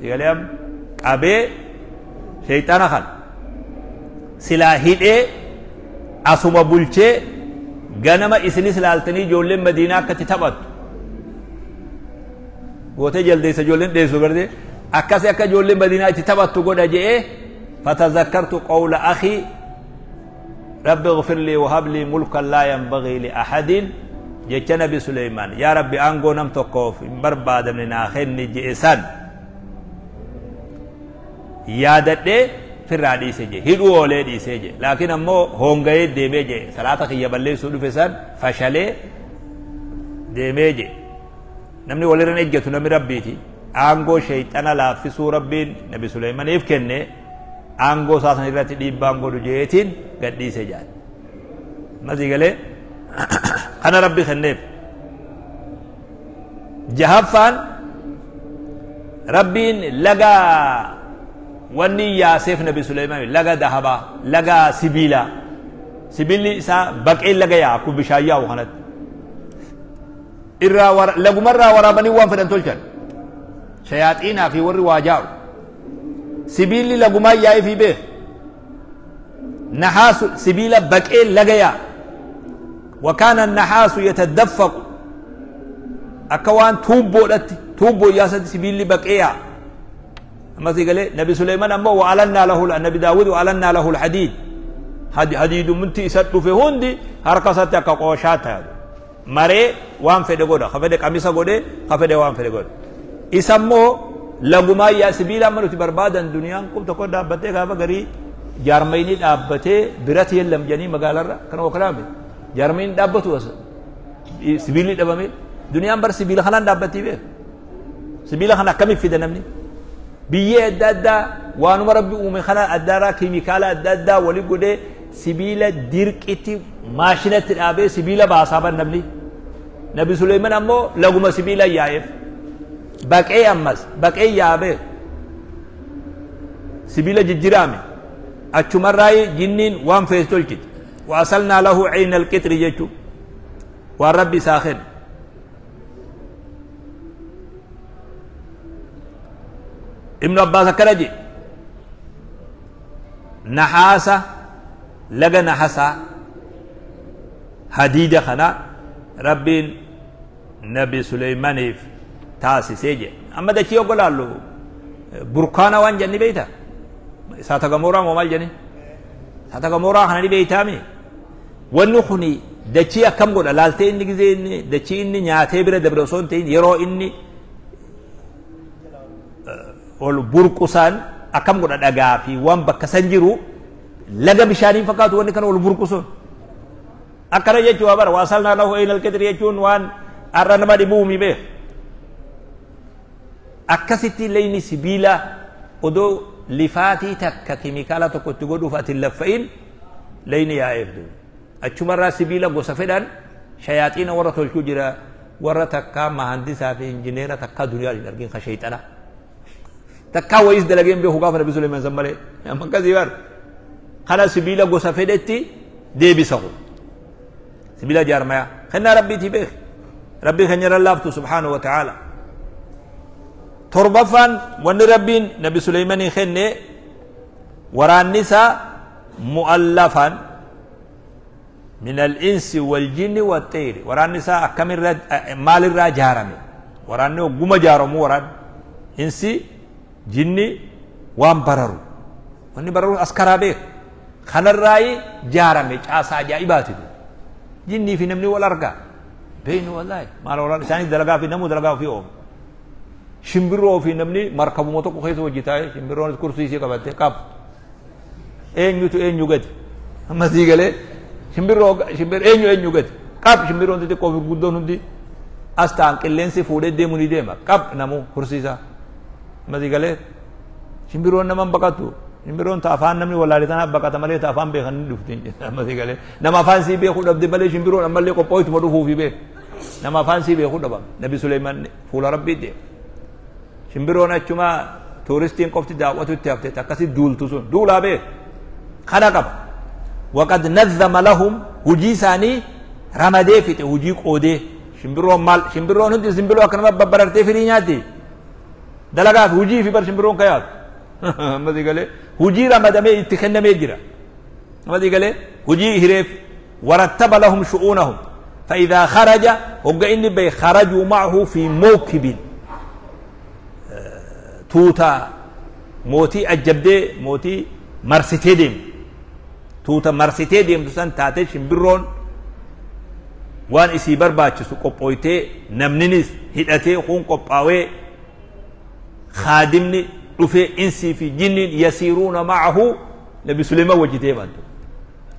يقول لهم قبي شيطان خان سلاحي إيه أسوما بولشة غنما إسني سلالتني جولين مدينة كتتبت gootee jaldeessa ijoolleen dheessu garte akkasii akka ijoolleen madiinaa itti taphattu godha je'ee fatazakkartu qawla akhi rabbi ighfir lii wahab lii mulkan laa yanbagii li ahadin jecha nabi Suleymaan yaa rabbi aangoo nam tokkoof hin barbaadamne naa kenni je'e san yaadadhee firraa dhiise je hidhuu oolee dhiisee je laakiin ammoo hoongayee deemee je salaata kiyya balleessuu dhufe san fashalee deemee je. Namni walirra ejjetu namni rabbiiti aangoo shayxana laaffisuu rabbiin nabi Suleymaaniif kenne aangoo isaa san irratti dhiibbaan godhu jeetiin gadhiise jaal. Masii galee kana rabbi kenneef. Jahaffaan rabbiin laga wanni yaaseef nabi Suleymaan laga dahabaa laga sibiilaa sibiilli isaa baqee laga yaa akkuma bishaan yaa'u kanatti. Lagumarraa waraabanii waan fedhan tolchan shayaaxiinaa fi warri waa jaaru sibiilli lagumaa yaa'ee fi beek nahaasu sibiila baqee laga yaa wakaana nahaasu yatadaffaqu akka waan tuubboodhatti tuubboo yaasatti sibiilli baqee yaa ammasii galee nabi Suleymaan ammoo wa'alannaa lahu nabi Daawud wa'alannaa lahu alhadiid hadiidumti isa dhufe hundi harka isaatti akka qooshaa ta'a maree waan fedhe godha ka fedhe qamisa godhe ka fedhe waan fedhe godha isa immoo lagumaa yaa sibiila amma nuti barbaadan duniyaan kun tokko dhaabbattee gaafa garii jaarmayni dhaabbatee birati yellam jedhanii magaalarra kana okalaame jaarmayni dhaabbatu as sibiilli dhabame duniyaan bar sibiila kanaan dhaabbattii beek sibiila kana akkamiif fida namni biyyee adda addaa waanuma rabbi uume kana addaarraa keemikaala adda addaa wali godhee sibiila dirqitti maashinatti dhaabee sibiila baasaa ban namni. Nabi Suleymaan ammoo laguma sibiila yaa'eef Baqee ammas baqee yaabee sibiila jijjiraame achumarraa jinniin waan fees tolchiti. Waasalnaa lahu cayna alqixri jechuu waan rabbi isaa kenne. Ibnu Abbaas akkana jedhe, nahaasa laga nahasaa hadiida kana rabbiin nabi Suleymaniif taasisee jedhe. Amma dachii yoggo laallu burkaana waan jenni beeyta, isaata gamooraa moo maal jenni, isaata gamooraa kana ni beeytaami. Wanni kuni dachii akkam godha laaltee, inni gizee inni dachii inni nyaatee bira dabre osoo hin ta'in yeroo inni ol burqusaan akkam godha, dhagaa fi waan bakka san jiru laga bishaanii fakkaatu wanni kana ol burqusun akkana jechuu bara. Waasalnaa lahu ayna alqitri jechuun waan har'a nama dhibuumi beek. Akkasitti leyni sibiila odoo lifaatii takka kimikaala tokko itti godhuuf ati hin laffa'in leyni yaa'eef duuba achumarraa sibiila gosa fedhan shayaaxiina warra tolchuu jira, warra takkaa mahandisaa fi injineera takkaa duniyaa hin argin, ka shayxana takkaa wayiis dalageen beeku gaafa nabi Suleyman san malee. Amma akkasii bar kana sibiila gosa fedhetti deebisa. Kun sibiila jaarmaya kennaa rabbiitii beek, rabbii keenya irra laaftu subhaanahu wa ta'aala. Torbaffaan wanni rabbiin nabi Suleymanii kenne waraanni isaa mu'allafan min al-insi wal-jinni wat-tayri. Waraanni isaa akkamirra, maalirraa jaarame? Waraanni hogguma jaaramu waraanni insi jinni waan bararu, wanni bararu askaraa beek kanarraayi jaarame. Caasaa ajaa'ibaati. Jinnii fi namni wal argaa beeynu, wallaahi maal wal isaanis dalagaa fi namuu dalagaa ofii oomu. Shimbirroo fi namni markabuma tokko keessa hojii taa'ee, shimbirroonis kursii isii qabattee qab, eenyutu eenyu gadi? Amma sii galee, shimbirroo shimbir eenyu eenyu gadi qab, shimbirroon xixiqqoo fi guddoon hundi as ta'an, qilleensi fuudhee deemu ni deema qab, namuu kursii isaa. Amma sii galee, shimbirroon naman baqattu. Shimbirroon ta afaan namni wallaalee tanaaf baqata malee ta afaan beekan ni dhufti. Amma sii galee, nama afaan sii beekuu dhabde malee shimbirroon ammallee qopho'ituma dhufuufi beek. Nama afaan sii beekuu dhabam. Nabi Suleyman fuula rabbii deema, shimbirroon achuma tuuristiin qofti daawwatu itti hafte, akkasi duultu sun duulaa beek kana qaba. Waqad nazzama lahum, hujii isaanii ramadee fixe, hujii qoodee. Shimbirroon maal, shimbirroon hundi simbirroo akka nama babbarartee firii nyaatti, dalagaa fi hujii fi bar shimbirroon kayaatu. Amma galee, hujii ramadamee itti kennamee jira. Amma galee, hujii hireef. Warattaba lahum shu'uunahum فإذا خرج هو إني بي خرجوا معه في موكب tuuta mootii ajjabdee mootii marsitee deemtu, tuuta marsitee deemtu san taatee shimbirroon waan isii barbaachisu qophooytee, namninis hidhatee kun qophaawee, kaadimni dhufee, insii fi jinniin yasiiruuna ma'ahu, nabi Suleyman wajji deeman.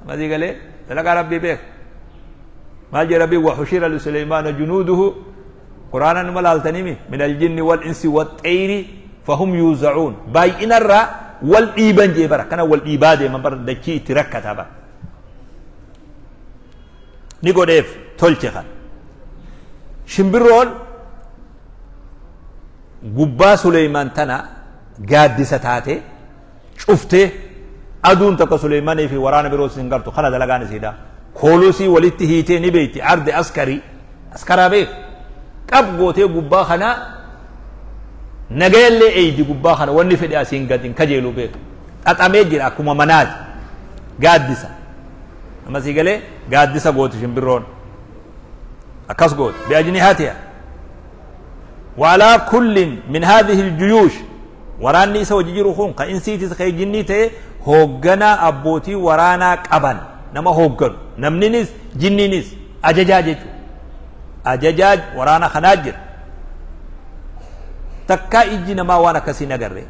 Amasii galee, dalagaa rabbii beek. Maal jedha rabbii? Waxushira lisuleymaana junuuduhu, quraana numa laaltanimi, min aljinni wal insi waxxeyri fahum yuuzacuun. Baay'inarraa wal dhiiban jee bara kana wal dhiibaa deeman bara dachii itti rakkata bara ni godheef tolche. Kan shimbirroon gubbaa Suleyman tana gaaddisa taate cuftee aduun takka Suleymanii fi waraana biroo sin gartu. Kana dalagaan isiidha. Koolusii walitti hiitee ni beeyti, arde askarii askaraa beek qab gootee gubbaa kana nagayallee eeydi. Gubbaa kana wanni fedhe asiin gad hin kajeelu beek, xaxamee jira akkuma manaati gaaddisa. Amma sii galee, gaaddisa gooti shimbirroon akkas gooti biajnihatiha. وعلى كل من هذه الجيوش, waraanni isa wajji jiru kun ka insiitis ka jinnii ta'e hoogganaa abbootii waraanaa qaban, nama hoogganu, namninis jinniinis ajajaa jechuudha. Ajajaa waraana kanaa jira. Takkaa ijji namaa waan akkasii nagarre.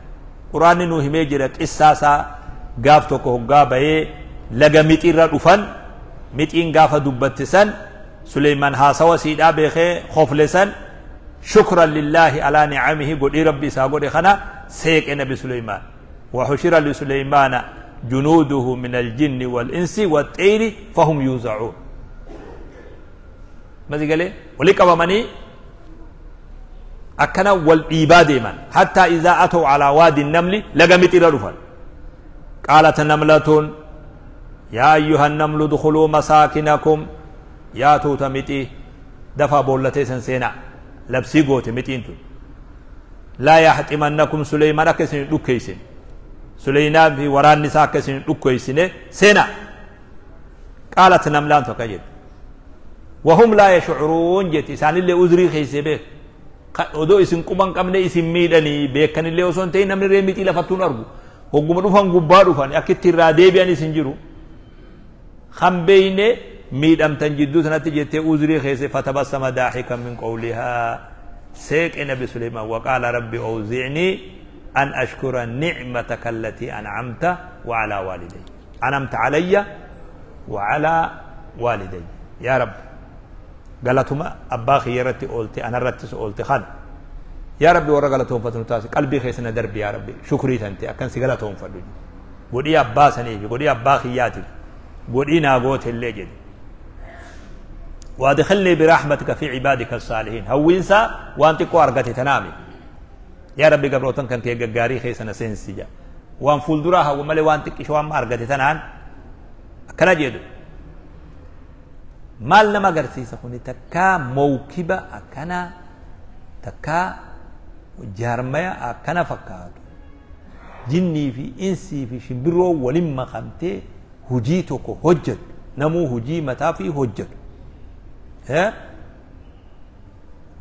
Quraanni nuu himee jira qissaasaa. Gaaf tokko hoggaa bahee laga mixiirra dhufan, mixiin gaafa dubbatte san Suleyman haasawa siidhaa beekee kofle san, shukran lillaahi alaa nicamihi godhii rabbi isaa godhe kana seeqe nabi Suleymaan. وحشر لسليمان جنوده من الجن والإنس والطير فهم يوزعون. ما قال ولي قبمني. Akkana wal dhiibaa deeman. Hattaa izaa ataw alaa waadi namli, laga mixirra dhufan. Qaalat namlatun yaa ayyuha namlu dukhuluu masaakinakum, yaa tuuta mixii dafaa boollatee san seenaa. Labsii goote mixiin tun. Laa yaxximannakum Suleymaan, akka isin hin dhukkeeysin, Suleymaan fi waraanni isaa akka isin hin dhukkeeysine seenaa. Qaalat namlaan tokko jette. Wahum laa yashcuruun jetti. Isaanillee uzrii keeysee beek, odoo isin quban qabne isin miidhanii beekanillee osoo hin ta'in, namni ree mixii lafattuun argu hogguma dhufan gubbaa dhufan akka itti irraa deebi'an isin jiru kan beeyne miidhamtan jidduu sanatti jettee uzrii keesse. Fatabassama daaxikan min qawlihaa, seeqe Nabi Suleymaan. Waqaala rabbi awzi'nii an ashkura nicmataka allatii an'amta wa alaa waaliday an'amta alayya wa alaa waaliday. Yaa Rabbi, galatuma abbaa kiyya irratti oolte anarrattis oolte kana, yaa Rabbi, warra galatoonfatu nu taasi. Qalbii keessa na darbi, yaa Rabbi, shukrii tante akkan si galatoonfadhu godhii abbaa saniifi godhii abbaa kiyyaatiif godhii naa goote illee jedhe. Waadkhilnii birahmatika fi cibaadika saalihiin. Hawwiinsaa waan xiqqoo argate tanaami. Yaa Rabbi, gabrootan kan kee gaggaarii keessa na seensi jedha. Waan fuulduraa hawwa malee waan xiqqisho waan argate tanaan akkana jedhu. Maal nama agarsiisa kuni? Takkaa mawkiba akkanaa, takkaa jaarmaya akkana fakkaatu, jinnii fi insii fi shimbirroo walin makamtee hujii tokko hojjetu, namuu hujii mataa fi hojjetu,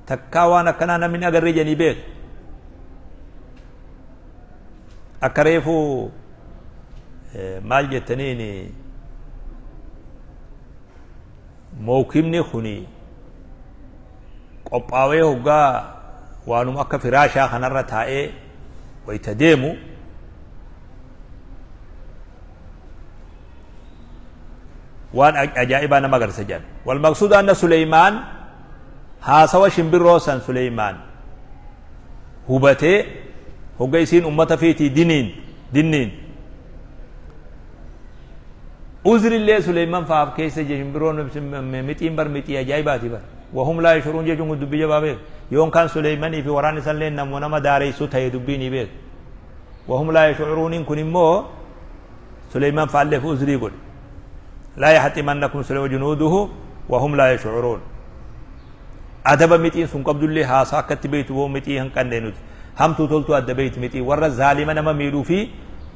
takkaa waan akkanaa namni agarree jedhanii beeku. Akka reefuu maal jettaniin, mawkibni kuni qophaawee hoggaa waanuma akka firaashaa kanarra taa'ee wayta deemu, waan ajaa'ibaa nama agarsiisa jedhan. Walmaqsuud anna Suleymaan haasawa shimbirroo san Suleymaan hubatee, hogga isiin ummata fiitii diniin dinniin uzrillee Suleyman faaf keessa je. Shimbirroon mixiin bar mixii ajaa'ibaati bar. Wahum laa yash'uruun jechuun kun dubbii jabaa beeku. Yoon kan Suleymanii fi waraanni isallee nama daareessuu ta'e dubbii ni beeku. Wahum laa yash'uruuniin kun immoo Suleyman faalleef uzrii godhe. Laa yaxximannakum Suleyman junuuduhu wahum laa yash'uruun. Adaba mixiin sun qabdullee haasaa akkatti beektu boo mixii hin qannee nuti hamtuu toltuu adda beekti. Mixii warra zaalima nama miidhuu fi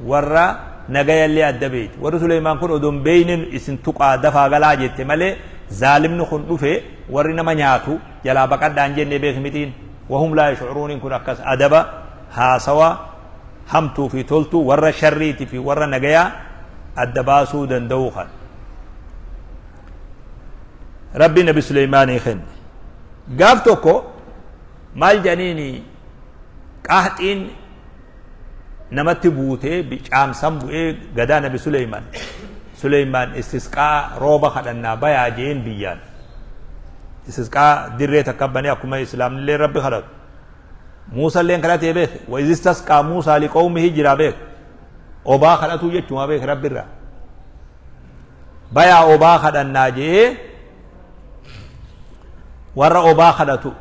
warra nagayallee adda beekti. Warri Suleymaan kun odoon beeynin isin tuqaa dafaa galaa jette malee, zaalimni kun dhufe warri nama nyaatu jalaa baqadhaan jenne beek mixiin. Wahum laa yash'uruuniin kun akkas adaba haasawa hamtuu fi toltuu, warra sharriitii fi warra nagayaa adda baasuu danda'uu kan Rabbi Nabi Suleymaanii kenne. Gaaf tokko maal jedhaniini, qaaxiin namatti buutee caamsan bu'ee gadaa Nabi Suleymaan. Suleymaan istisqaa, rooba kadhannaa bayaa jeen biyyaan. Istisqaa dirree takka banee, akkuma islaamnillee Rabbi kadhatu. Muusalleen kadhatee beek. Wa izistasqaa Muusaa liqawmihi jiraa beek. Obaa kadhatu jechuuma beek Rabbirraa. Bayaa obaa kadhannaa jee warra obaa kadhatu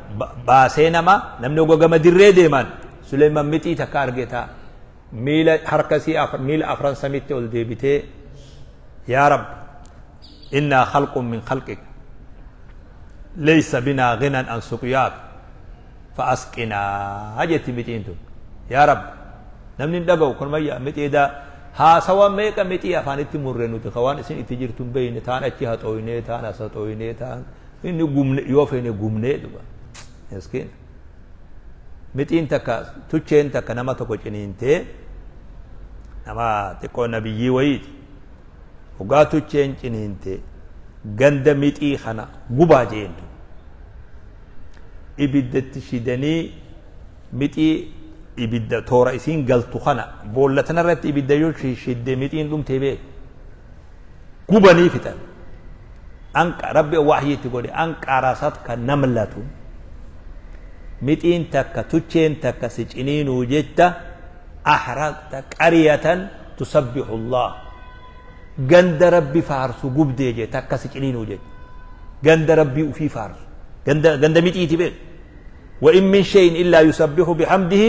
baasee, nama namni gama dirree deeman, Suleyman mixii takka argeta. Miila harkasii miila afran samitti ol deebitee, yaa Rab, innaa khalqun min khalqik, laysa binaa ghinan an suqyaak, fa asqinaa jetti mixiin tun. Yaa Rab, namni hin dhaga'u kun mayya mixiida haasawa meeqa mixii afaanitti murre nuti ka waan isin itti jirtu hin beeyne, taan achi haxooynee, taan as haxooynee, taan inni gumne yoo feene gumnee dhuga miskiin. Mixiin takka, tucheen takka nama tokko ciniintee, nama xiqqoo nabiyyii wayiiti. Hoggaa tucheen ciniinte, ganda mixii kana gubaa jeentu. Ibiddatti shidanii mixii ibidda toora isiin galtu kana boolla tanarratti ibidda yoo shidde mixiin dhumtee beeku. Gubanii fixan. Anqa Rabbi wahyiitti godhe, anqarasatka namlatu, mixiin takka, tucheen takka si ciniinuu jecha, ahraqta qaryatan tusabbihu Allah, ganda Rabbi faarsu gubdee jee. Takka si ciniinuu jecha ganda Rabbii ufii faarsu, ganda mixiiti beeku. وإن من شيء إلا يسبح بحمده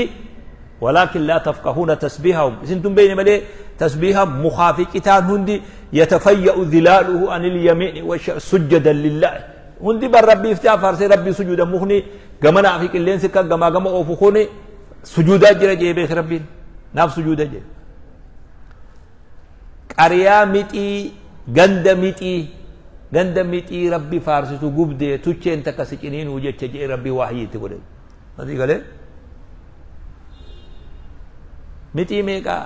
ولكن لا تفقهون تسبيحهم. إسنتم بين ملي تسبيح مخافقتان هندي يتفيأ ظلاله عن اليمين سجدا لله. هندي بر ربي افتح فارسي ربي سجودا مخني غمنا في كلين سكا غما غما اوفخوني سجودا جرى جيبه ربي ناف سجودا جي. قريا متي غند متي غند متي ربي فارسي غبده تچين تكسچنين وجچ جي ربي وحي تقول هذه قال متي ميقا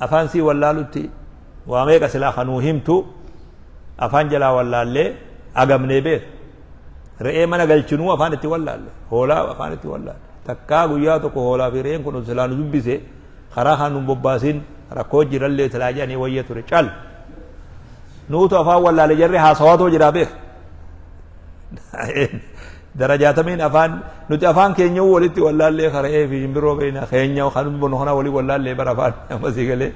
afaan sii wallaalutti waa meeqa silaa kanuu himtu afaan jalaa wallaallee agamnee beek re'ee mana galchinuu afaan itti wallaalle hoolaa afaan itti wallaalle takkaa guyyaa tokko hoolaa fi re'een kun silaa nu dubbise karaa kan nu bobbaasin rakkoo jirallee silaa jedhanii wayya ture cal nuutu afaan wallaale jarri haasawaatoo jiraa beek darajaatamiin afaan nuti afaan keenya walitti wallaallee re'ee fi shimbirroo beekna keenya kan bunu kana walii wallaallee bara afaan ammasii galee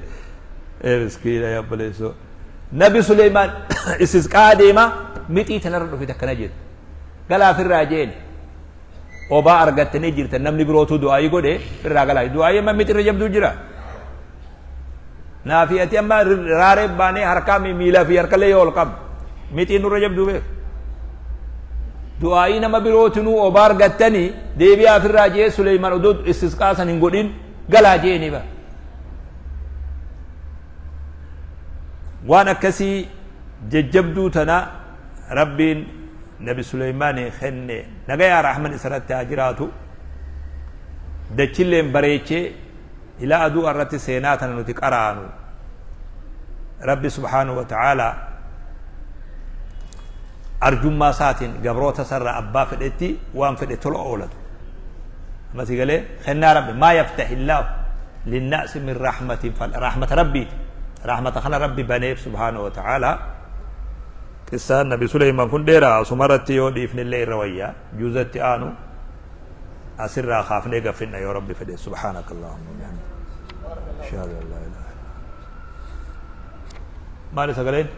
miskiina yabbaleessoo. Nabi Suleymaan istisqaa deema mixii tanarra dhufe akkana jedhu galaa firraa jeen obaa argattanii jirtan namni birootu du'aayii godhe firraa galaa du'aayii amma mixirra jabduu jira. Naafi ati amma raaree baanee harkaa miilaa fi harkallee yoo ol qabdu mixii nurra jabduu beeku. Du'aayii nama birootinuu obaa argattanii deebi'aa firraa jee Suleymaan odoo istisqaa san hin godhin galaa jeeni bara. Waan akkasii jajjabduu tana rabbiin nabi Suleymaanii kenne nagayaa rahman isarratti haa jiraatu dachilleen bareechee ilaa aduu irratti seenaa tana nuti qaraanu rabbi subhaanahu wa ta'aalaa arjummaa isaatiin gabroota sarara abbaa fedhetti waan fedhe tola oolatu ammasii galee kennaa rabbi maa yaftahi illaahu linnaasi min rahmatin rahmata rabbiiti rahmata kana rabbi baneef subhaanahu wa ta'aalaa. Qissaan nabi Suleymaan kun dheeraa asumarratti yoo dhiifnillee irra wayyaa juuzatti aanu asirraa kaafnee gaffinna yoo rabbi fedhe. Subhaanaka allahumma wa bihamdika ashhadu an laa ilaaha illa anta. Maali sagaleen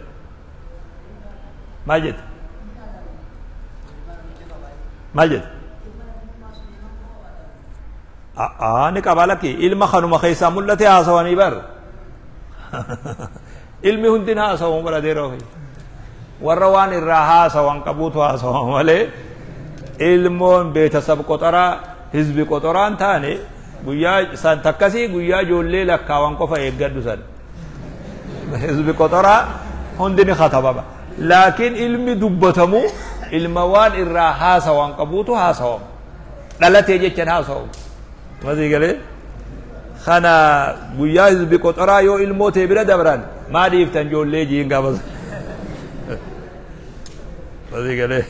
maal jette maal jette? Ni qaba lakki ilma kanuma keessaa mul'ate haasawanii bar ilmi hundin haasawamu bara dheeraa ofii warra waan irraa haasawan qabuutu haasawa malee ilmoon beetasab qoxoraa hizbi qoxoraan taane guyyaa san takkasii guyyaa ijoollee lakkaawan qofa eeggadhu san hizbi qoxoraa hundi ni katabama laakiin ilmi dubbatamu ilma waan irraa haasawan qabuutu haasawamu dhalatee jechan haasawamu masii galee kana guyyaa hizbi qoxoraa yoo ilmoo tee bira dabran maa dhiiftan ijoollee jiin gaafas masii galee.